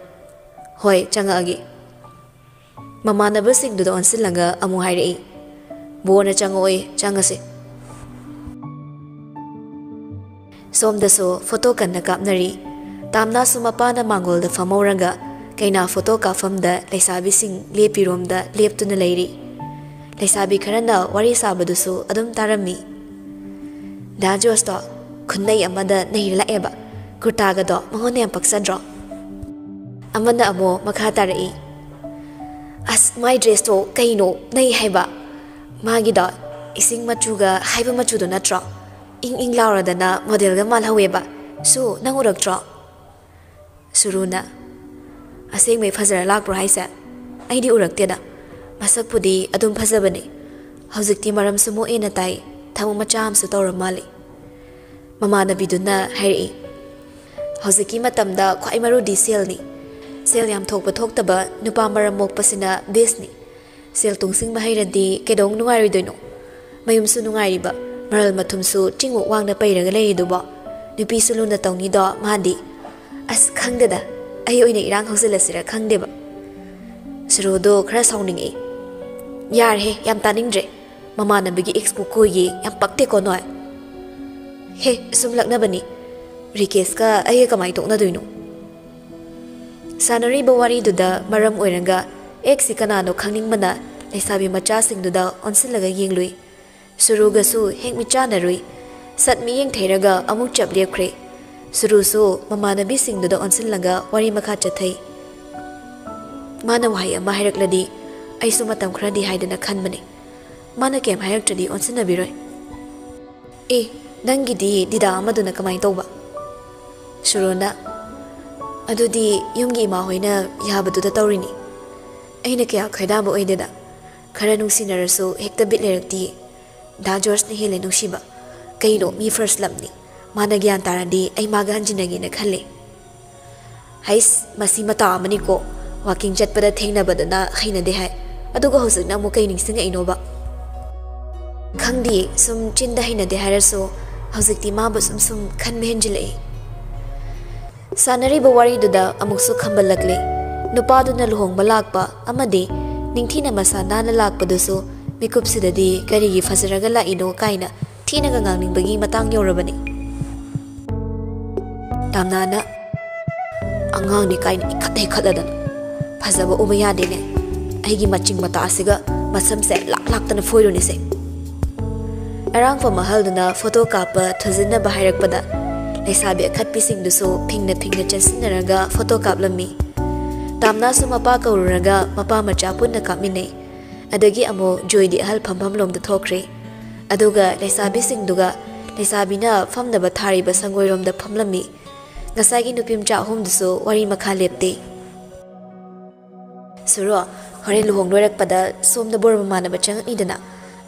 "ꯍꯣꯏ, ꯆꯪꯉꯛꯑꯒꯦ꯫" ꯃꯃꯥꯟꯅꯕꯁꯤꯡꯗꯨꯗ ꯑꯣꯟꯁꯤꯜꯂꯒ ꯑꯃꯨꯛ ꯍꯥꯏꯔꯛꯏ, "ꯕꯣꯔꯅ ꯆꯪꯉꯛꯑꯣꯏ, ꯆꯪꯉꯁꯤ꯫" ꯁꯣꯝꯗꯁꯨ ꯐꯣꯇꯣ ꯀꯟꯅ ꯀꯥꯞꯅꯔꯤ꯫ ꯇꯥꯝꯅꯥꯁꯨ ꯃꯄꯥꯅ ꯃꯥꯡꯒꯣꯜꯗ ꯐꯝꯍꯧꯔꯒ ꯀꯩꯅꯥ ꯐꯣꯇꯣ ꯀꯥꯞꯐꯝꯗ ꯂꯩꯁꯥꯕꯤꯁꯤꯡ ꯂꯦꯞꯄꯤꯔꯣꯝꯗ ꯂꯦꯞꯇꯨꯅ ꯂꯩꯔꯤ꯫ ꯂꯩꯁꯥꯕꯤ ꯈꯔꯅ ꯋꯥꯔꯤ ꯁꯥꯕꯗꯨꯁꯨ ꯑꯗꯨꯝ ꯇꯥꯔꯝꯃꯤ꯫ "ꯗꯥ ꯖꯣꯔꯖꯇꯣ ꯈꯨꯟꯅꯩ ꯑꯃꯗ ꯅꯩꯔ ꯂꯥꯛꯑꯦꯕ, ꯀꯨꯔꯇꯥꯒꯗꯣ ꯃꯉꯣꯟꯗ ꯌꯥꯝ ꯄꯛꯆꯗ꯭ꯔꯣ?" ꯑꯃꯅ ꯑꯃꯨꯛ ꯃꯈꯥ ꯇꯥꯔꯛꯏ, "ꯑꯁ, ꯃꯥꯏ ꯗ꯭ꯔꯦꯁꯇꯣ ꯀꯩꯅꯣ ꯅꯩ ꯍꯥꯏꯕ? ꯃꯥꯒꯤꯗꯣ ꯏꯁꯤꯡ ꯃꯆꯨꯒ ꯍꯥꯏꯕ ꯃꯆꯨꯗꯣ ꯅꯠꯇ꯭ꯔꯣ? ꯏꯪ ꯏꯪ ꯂꯥꯎꯔꯗꯅ ꯃꯣꯗꯦꯜꯒ ꯃꯥꯜꯍꯧꯋꯦꯕ꯫ ꯁꯨ, ꯅꯪ ꯎꯔꯛꯇ꯭ꯔꯣ?" ꯁꯨꯔꯨꯅ, "ꯑꯁꯦꯡꯕꯩ ꯐꯖꯔ ꯂꯥꯛꯄ꯭ꯔꯣ ꯍꯥꯏꯁꯦ? ꯑꯩꯗꯤ ꯎꯔꯛꯇꯦꯗ꯫ ꯃꯁꯛꯄꯨꯗꯤ ꯑꯗꯨꯝ ꯐꯖꯕꯅꯦ꯫ ꯍꯧꯖꯤꯛꯇꯤ ꯃꯔꯝꯁꯨ ꯃꯣꯛꯑꯦꯅ ꯇꯥꯏ, ꯊꯕꯛ ꯃꯆꯥ ꯑꯃꯁꯨ ꯇꯧꯔ ꯃꯥꯜꯂꯤ꯫" ꯃꯃꯥꯟꯅꯕꯤꯗꯨꯅ ꯍꯥꯏꯔꯛꯏ, "ꯍꯧꯖꯤꯛꯀꯤ ꯃꯇꯝꯗ ꯈ꯭ꯋꯥꯏ ꯃꯔꯨꯗꯤ ꯁꯦꯜꯅꯤ꯫ ꯁꯦꯜ ꯌꯥꯝ ꯊꯣꯛꯄ ꯊꯣꯛꯇꯕ ꯅꯨꯄꯥ ꯃꯔꯝ ꯃꯣꯛꯄꯁꯤꯅ ꯕꯦꯁꯅꯤ꯫ ꯁꯦꯜ ꯇꯨꯡꯁꯤꯟꯕ ꯍꯩꯔꯗꯤ ꯀꯩꯗꯧ ꯅꯨꯡꯉꯥꯏꯔꯣꯏꯗꯣꯏꯅꯣ? ꯃꯌꯨꯝꯁꯨ ꯅꯨꯡꯉꯥꯏꯔꯤꯕ, ꯃꯔꯜ ꯃꯊꯨꯝꯁꯨ ꯆꯤꯡꯃꯨꯛ ꯋꯥꯡꯅ ꯄꯩꯔꯒ ꯂꯩꯔꯤꯗꯨꯕꯣ? ꯅꯨꯄꯤꯁꯨ ꯂꯨꯅ ꯇꯧꯅꯤꯗꯣ ꯃꯥꯗꯤ꯫ ꯑꯁ, ꯈꯪꯗꯦꯗ, ꯑꯩ ꯑꯣꯏꯅ ꯏꯔꯥꯡ ꯍꯧꯖꯤꯜꯂꯁꯤꯔ ꯈꯪꯗꯦꯕ꯫" ꯁꯨꯔꯨꯗꯣ ꯈꯔ ꯁꯥꯎꯅꯤꯡꯉꯛꯏ꯫ "ꯌꯥꯔꯦꯍꯦ, ꯌꯥꯝ ꯇꯥꯅꯤꯡꯗ꯭ꯔꯦ꯫ ꯃꯃꯥꯟꯅꯕꯤꯒꯤ ꯑꯦꯛꯁꯄꯨ ꯀꯣꯏꯒꯦ ꯌꯥꯝ ꯄꯛꯇꯦꯀꯣ ꯅꯣꯏ꯫ ꯍꯦ, ꯁꯨꯝ ꯂꯛꯅꯕꯅꯤ꯫ ꯔꯤꯀꯦꯁꯀ ꯑꯩꯒ ꯀꯃꯥꯏ ꯇꯣꯛꯅꯗꯣꯏꯅꯣ?" ꯁꯥꯟꯅꯔꯤꯕ ꯋꯥꯔꯤꯗꯨꯗ ꯃꯔꯝ ꯑꯣꯏꯔꯒ ꯑꯦꯛꯁꯁꯤ ꯀꯅꯥꯅꯣ ꯈꯪꯅꯤꯡꯕꯅ ꯂꯩꯁꯥꯕꯤ ꯃꯆꯥꯁꯤꯡꯗꯨꯗ ꯑꯣꯟꯁꯤꯜꯂꯒ ꯌꯦꯡꯂꯨꯏ꯫ ꯁꯨꯔꯨꯒꯁꯨ ꯍꯦꯛ ꯃꯤꯠꯆꯥꯟꯅꯔꯨꯏ꯫ ꯁꯠ ꯃꯤꯠꯌꯦꯡ ꯊꯩꯔꯒ ꯑꯃꯨꯛ ꯆꯞ ꯂꯦꯞꯈ꯭ꯔꯦ꯫ ꯁꯨꯔꯨꯁꯨ ꯃꯃꯥꯟꯅꯕꯤꯁꯤꯡꯗꯨꯗ ꯑꯣꯟꯁꯤꯜꯂꯒ ꯋꯥꯔꯤ ꯃꯈꯥ ꯆꯠꯊꯩ꯫ ꯃꯥꯅ ꯋꯥꯍꯩ ꯑꯃ ꯍꯥꯏꯔꯛꯂꯗꯤ ꯑꯩꯁꯨ ꯃꯇꯝ ꯈꯔꯗꯤ ꯍꯥꯏꯗꯅ ꯈꯟꯕꯅꯤ꯫ ꯃꯥꯅ ꯀꯩꯝ ꯍꯥꯏꯔꯛꯇ꯭ꯔꯗꯤ ꯑꯣꯟꯁꯤꯟꯅꯕꯤꯔꯣꯏ꯫ ꯑꯦ, ꯅꯪꯒꯤꯗꯤ ꯗꯤꯗꯥ ꯑꯃꯗꯨꯅ ꯀꯃꯥꯏꯅ ꯇꯧꯕ? ꯁꯨꯔꯨꯅ, ꯑꯗꯨꯗꯤ ꯌꯨꯝꯒꯤ ꯏꯃꯥ ꯍꯣꯏꯅ ꯌꯥꯕꯗꯨꯗ ꯇꯧꯔꯤꯅꯤ꯫ ꯑꯩꯅ ꯀꯌꯥ ꯈꯣꯏꯗꯥꯕ ꯑꯣꯏꯗꯦꯗ꯫ ꯈꯔ ꯅꯨꯡꯁꯤꯅꯔꯁꯨ ꯍꯦꯛꯇ ꯕꯤꯠ ꯂꯩꯔꯛꯇꯤꯌꯦ꯫ ꯗꯥ ꯖꯣꯔꯖꯅ ꯍꯦꯜꯂꯦ ꯅꯨꯡꯁꯤꯕ꯫ ꯀꯩꯅꯣ, ꯃꯤ ꯐꯥꯔꯁ ꯂꯞꯅꯤ꯫ ꯃꯥꯅ ꯒ꯭ꯌꯥꯟ ꯇꯥꯔꯗꯤ ꯑꯩ ꯃꯥꯒ ꯍꯟꯖꯤꯟꯅꯒꯦꯅ ꯈꯜꯂꯦ꯫ ꯍꯩꯁ, ꯃꯁꯤ ꯃꯇꯥ ꯑꯃꯅꯤꯀꯣ꯫ ꯋꯥꯀꯤꯡ ꯆꯠꯄꯗ ꯊꯦꯡꯅꯕꯗꯨꯅ ꯍꯩꯅꯗꯦ ꯍꯥꯏ, ꯑꯗꯨꯒ ꯍꯧꯖꯤꯛꯅ ꯑꯃꯨꯛ ꯀꯩ ꯅꯤꯡꯁꯤꯡꯉꯛꯏꯅꯣꯕ? ꯈꯪꯗꯤꯌꯦ, ꯁꯨꯝ ꯆꯤꯟꯗ ꯍꯩꯅꯗꯦ ꯍꯥꯏꯔꯁꯨ ꯍꯧꯖꯤꯛꯇꯤ ꯃꯥꯕꯨ ꯁꯨꯝ ꯁꯨꯝ ꯈꯟꯕ ꯍꯦꯟꯖꯤꯜꯂꯛꯏ꯫ ꯁꯥꯟꯅꯔꯤꯕ ꯋꯥꯔꯤꯗꯨꯗ ꯑꯃꯨꯛꯁꯨ ꯈꯝꯕꯜꯂꯛꯂꯦ꯫ ꯅꯨꯄꯥꯗꯨꯅ ꯂꯨꯍꯣꯡꯕ ꯂꯥꯛꯄ ꯑꯃꯗꯤ ꯅꯤꯡꯊꯤꯅ ꯃꯁꯥ ꯅꯥꯟꯅ ꯂꯥꯛꯄꯗꯨꯁꯨ ꯃꯤꯀꯨꯞꯁꯤꯗꯗꯤ ꯀꯔꯤꯒꯤ ꯐꯖꯔꯒ ꯂꯥꯛꯏꯅꯣ ꯀꯥꯏꯅ ꯊꯤꯅꯒ ꯉꯥꯡꯅꯤꯡꯕꯒꯤ ꯃꯇꯥꯡ ꯌꯧꯔꯕꯅꯤ꯫ ꯇꯥꯝꯅꯥꯅ, "ꯑꯉꯥꯡꯅꯤ ꯀꯥꯏꯅ ꯏꯈꯠ ꯍꯦꯛꯈꯠꯂꯗꯅ, ꯐꯖꯕ ꯎꯕ ꯌꯥꯗꯦꯅꯦ꯫ ꯑꯩꯒꯤ ꯃꯆꯤꯡ ꯃꯇꯥ ꯑꯁꯤꯒ ꯃꯁꯝꯁꯦ ꯂꯥꯛ ꯂꯥꯛꯇꯅ ꯐꯣꯏꯔꯨꯅꯤꯁꯦ"꯫ ꯑꯔꯥꯡꯐꯝ ꯑꯍꯜꯗꯨꯅ ꯐꯣꯇꯣ ꯀꯥꯞꯄ ꯊꯨꯖꯤꯟꯅꯕ ꯍꯥꯏꯔꯛꯄꯗ ꯂꯩꯁꯥꯕꯤ ꯑꯈꯠꯄꯤꯁꯤꯡꯗꯨꯁꯨ ꯐꯤꯡꯅ ꯐꯤꯡꯅ ꯆꯦꯟꯁꯤꯟꯅꯔꯒ ꯐꯣꯇꯣ ꯀꯥꯞꯂꯝꯃꯤ꯫ ꯇꯥꯝꯅꯥꯁꯨ ꯃꯄꯥ ꯀꯧꯔꯨꯔꯒ ꯃꯄꯥ ꯃꯆꯥ ꯄꯨꯟꯅ ꯀꯥꯞꯃꯤꯟꯅꯩ꯫ ꯑꯗꯒꯤ ꯑꯃꯨꯛ ꯖꯣꯏꯗꯤ ꯑꯍꯜ ꯐꯝꯐꯝ ꯂꯣꯝꯗ ꯊꯣꯛꯈ꯭ꯔꯦ꯫ ꯑꯗꯨꯒ ꯂꯩꯁꯥꯕꯤꯁꯤꯡꯗꯨꯒ ꯂꯩꯁꯥꯕꯤꯅ ꯐꯝꯅꯕ ꯊꯥꯔꯤꯕ ꯁꯪꯒꯣꯏꯔꯣꯝꯗ ꯐꯝꯂꯝꯃꯤ꯫ ꯉꯁꯥꯏꯒꯤ ꯅꯨꯄꯤ ꯃꯆꯥ ꯑꯍꯨꯝꯗꯨꯁꯨ ꯋꯥꯔꯤ ꯃꯈꯥ ꯂꯦꯞꯇꯦ꯫ "ꯁꯨꯔꯣ, ꯍꯣꯔꯦꯟ ꯂꯨꯍꯣꯡ ꯂꯣꯏꯔꯛꯄꯗ ꯁꯣꯝꯗ ꯕꯣꯔ ꯃꯃꯥꯟꯅꯕ ꯆꯪꯉꯛꯅꯤꯗꯅ,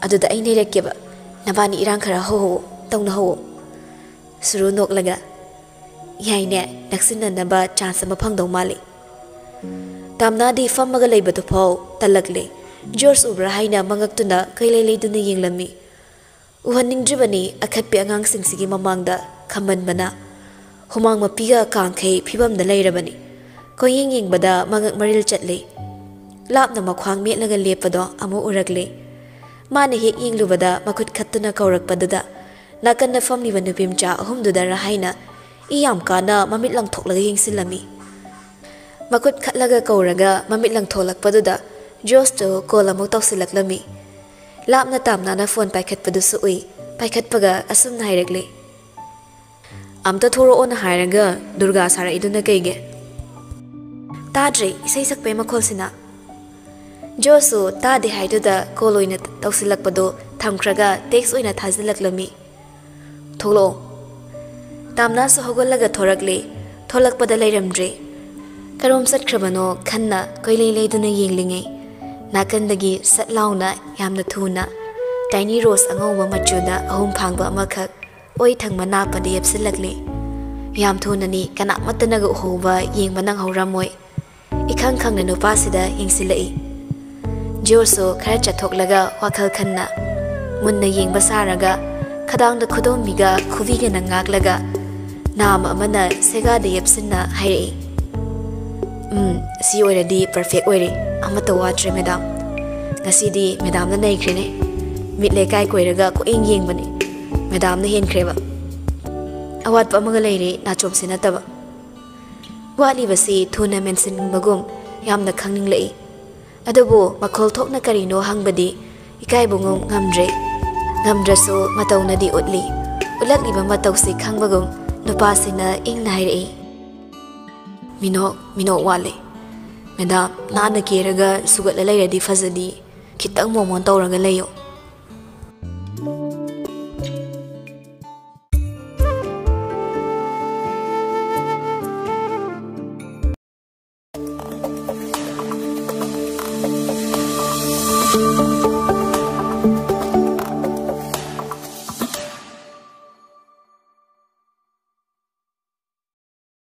ꯑꯗꯨꯗ ꯑꯩ ꯅꯩꯔꯛꯀꯦꯕ꯫ ꯅꯕꯥꯅꯤ ꯏꯔꯥꯡ ꯈꯔ ꯍꯧꯍꯧꯋꯣ, ꯇꯧꯅꯍꯧꯋꯣ"꯫ ꯁꯨꯔꯨ ꯅꯣꯛꯂꯒ, "ꯌꯥꯏꯅꯦ, ꯅꯛꯁꯤꯟꯅꯅꯕ ꯆꯥꯟꯁ ꯑꯃ ꯐꯪꯗꯧ ꯃꯥꯜꯂꯤ"꯫ ꯇꯥꯝꯅꯥꯗꯤ ꯐꯝꯃꯒ ꯂꯩꯕꯗꯨꯐꯥꯎ ꯇꯜꯂꯛꯂꯦ꯫ ꯖꯣꯔꯖ ꯎꯕ꯭ꯔꯥ ꯍꯥꯏꯅ ꯃꯉꯛꯇꯨꯅ ꯀꯩꯂꯩ ꯂꯩꯗꯨꯅ ꯌꯦꯡꯂꯝꯃꯤ꯫ ꯎꯍꯟꯅꯤꯡꯗ꯭ꯔꯤꯕꯅꯤ ꯑꯈꯠꯄꯤ ꯑꯉꯥꯡꯁꯤꯡꯁꯤꯒꯤ ꯃꯃꯥꯡꯗ ꯈꯝꯕꯟꯕꯅ꯫ ꯍꯨꯃꯥꯡ ꯃꯄꯤꯒ ꯀꯥꯡꯈꯩ ꯐꯤꯕꯝꯗ ꯂꯩꯔꯕꯅꯤ꯫ ꯀꯣꯏꯌꯦꯡ ꯌꯦꯡꯕꯗ ꯃꯉꯛ ꯃꯔꯤꯜ ꯆꯠꯂꯤ꯫ ꯂꯥꯞꯅ ꯃꯈ꯭ꯋꯥꯡ ꯃꯦꯠꯂꯒ ꯂꯦꯞꯄꯗꯣ ꯑꯃꯨꯛ ꯎꯔꯛꯂꯦ꯫ ꯃꯥꯅ ꯍꯦꯛ ꯌꯦꯡꯂꯨꯕꯗ ꯃꯈꯨꯠ ꯈꯠꯇꯨꯅ ꯀꯧꯔꯛꯄꯗꯨꯗ ꯅꯥꯀꯟꯗ ꯐꯝꯂꯤꯕ ꯅꯨꯄꯤ ꯃꯆꯥ ꯑꯍꯨꯝꯗꯨꯗꯔ ꯍꯥꯏꯅ ꯏ ꯌꯥꯝ ꯀꯥꯅ ꯃꯃꯤꯠ ꯂꯪꯊꯣꯛꯂꯒ ꯌꯦꯡꯁꯤꯜꯂꯝꯃꯤ꯫ ꯃꯈꯨꯠ ꯈꯠꯂꯒ ꯀꯧꯔꯒ ꯃꯃꯤꯠ ꯂꯪꯊꯣꯛꯂꯛꯄꯗꯨꯗ ꯖꯣꯔꯖꯇꯨ ꯀꯣꯜ ꯑꯃꯨꯛ ꯇꯧꯁꯤꯜꯂꯛꯂꯝꯃꯤ꯫ ꯂꯥꯞꯅ ꯇꯥꯝꯅꯥꯅ ꯐꯣꯟ ꯄꯥꯏꯈꯠꯄꯗꯨꯁꯨ ꯎꯏ꯫ ꯄꯥꯏꯈꯠꯄꯒ ꯑꯁꯨꯝꯅ ꯍꯥꯏꯔꯛꯂꯤ, "ꯑꯝꯇ ꯊꯣꯛꯂꯛꯑꯣꯅ ꯍꯥꯏꯔꯒ ꯗꯨꯔꯒꯥ ꯁꯥꯔꯛꯏꯗꯨꯅ ꯀꯩꯒꯤ?" "ꯇꯥꯗ꯭ꯔꯦ, ꯏꯁꯩ ꯁꯛꯄꯩ ꯃꯈꯣꯜꯁꯤꯅ?" ꯖꯣꯁꯁꯨ ꯇꯥꯗꯦ ꯍꯥꯏꯗꯨꯗ ꯀꯣꯜ ꯑꯣꯏꯅ ꯇꯧꯁꯤꯜꯂꯛꯄꯗꯣ ꯊꯝꯈ꯭ꯔꯒ ꯇꯦꯛꯁ ꯑꯣꯏꯅ ꯊꯥꯖꯤꯜꯂꯛꯂꯝꯃꯤ, "ꯊꯣꯛꯂꯛꯑꯣ꯫" ꯇꯥꯝꯅꯥꯁꯨ ꯍꯧꯒꯠꯂꯒ ꯊꯣꯔꯛꯂꯦ꯫ ꯊꯣꯛꯂꯛꯄꯗ ꯂꯩꯔꯝꯗ꯭ꯔꯦ꯫ ꯀꯔꯣꯝ ꯆꯠꯈ꯭ꯔꯕꯅꯣ ꯈꯟꯅ ꯀꯣꯏꯂꯩ ꯂꯩꯗꯨꯅ ꯌꯦꯡꯂꯤꯉꯩ, ꯅꯥꯀꯟꯗꯒꯤ ꯁꯠ ꯂꯥꯎꯅ ꯌꯥꯝꯅ ꯊꯨꯅ ꯇꯥꯏꯅꯤ ꯔꯣꯁ ꯑꯉꯧꯕ ꯃꯆꯨꯗ ꯑꯍꯨꯝ ꯐꯥꯡꯕ ꯑꯃꯈꯛ ꯑꯣꯏ ꯊꯪꯕ ꯅꯥꯞꯄꯗ ꯌꯦꯞꯁꯤꯜꯂꯛꯂꯦ꯫ ꯌꯥꯝ ꯊꯨꯅꯅꯤ, ꯀꯅꯥꯃꯠꯇꯅꯒ ꯎꯍꯧꯕ ꯌꯦꯡꯕ ꯅꯪꯍꯧꯔꯝꯃꯣꯏ꯫ ꯏꯈꯪ ꯈꯪꯅ ꯅꯨꯄꯥꯁꯤꯗ ꯌꯦꯡꯁꯤꯜꯂꯛꯏ꯫ ꯖꯣꯁꯁꯨ ꯈꯔ ꯆꯠꯊꯣꯛꯂꯒ ꯋꯥꯈꯜ ꯈꯟꯅ ꯃꯨꯟꯅ ꯌꯦꯡꯕ ꯁꯥꯔꯒ, ꯈꯗꯥꯡꯗ ꯈꯨꯗꯣꯝꯕꯤꯒ ꯈꯨꯕꯤꯒꯅ ꯉꯥꯛꯂꯒ, ꯅꯥꯝ ꯑꯃꯅ ꯁꯦꯒꯥꯗ ꯌꯦꯞꯁꯤꯟꯅ ꯍꯥꯏꯔꯛꯏ, "ꯎꯝ, ꯁꯤ ꯑꯣꯏꯔꯗꯤ ꯄꯔꯐꯦꯛ ꯑꯣꯏꯔꯦ꯫ ꯑꯃꯠꯇ ꯋꯥꯠꯇ꯭ꯔꯦ, ꯃꯦꯗꯥꯝ꯫ ꯉꯁꯤꯗꯤ ꯃꯦꯗꯥꯝꯅ ꯅꯩꯈ꯭ꯔꯦꯅꯦ꯫ ꯃꯤꯠ ꯂꯩꯀꯥꯏ ꯀꯣꯏꯔꯒ ꯀꯣꯏꯌꯦꯡ ꯌꯦꯡꯕꯅꯤ꯫ ꯃꯦꯗꯥꯝꯅ ꯍꯦꯟꯈ꯭ꯔꯦꯕ꯫ ꯑꯋꯥꯠꯄ ꯑꯃꯒ ꯂꯩꯔꯦ, ꯅꯥꯆꯣꯝꯁꯤ ꯅꯠꯇꯕ꯫" ꯋꯥꯠꯂꯤꯕꯁꯤ ꯊꯨꯅ ꯃꯦꯟꯁꯤꯟꯕꯒꯨꯝ ꯌꯥꯝꯅ ꯈꯪꯅꯤꯡꯂꯛꯏ꯫ ꯑꯗꯨꯕꯨ ꯃꯈꯣꯜ ꯊꯣꯛꯅ ꯀꯔꯤꯅꯣ ꯍꯪꯕꯗꯤ ꯏꯀꯥꯏꯕꯒꯨꯝ ꯉꯝꯗ꯭ꯔꯦ꯫ ꯉꯝꯗ꯭ꯔꯁꯨ ꯃꯇꯧꯅꯗꯤ ꯎꯠꯂꯤ꯫ ꯎꯠꯂꯛꯂꯤꯕ ꯃꯇꯧꯁꯤ ꯈꯪꯕꯒꯨꯝ ꯅꯨꯄꯥꯁꯤꯅ ꯏꯪꯅ ꯍꯥꯏꯔꯛꯏ, "ꯃꯤꯅꯣꯛ, ꯃꯤꯅꯣꯛ ꯋꯥꯠꯂꯦ꯫ ꯃꯦꯗꯥꯝ, ꯅꯥꯟꯅ ꯀꯦꯔꯒ ꯁꯨꯒꯠꯂ ꯂꯩꯔꯗꯤ ꯐꯖꯅꯤ꯫ ꯈꯤꯇꯪ ꯃꯣꯃꯣꯟ ꯇꯧꯔꯒ ꯂꯩꯌꯨ꯫"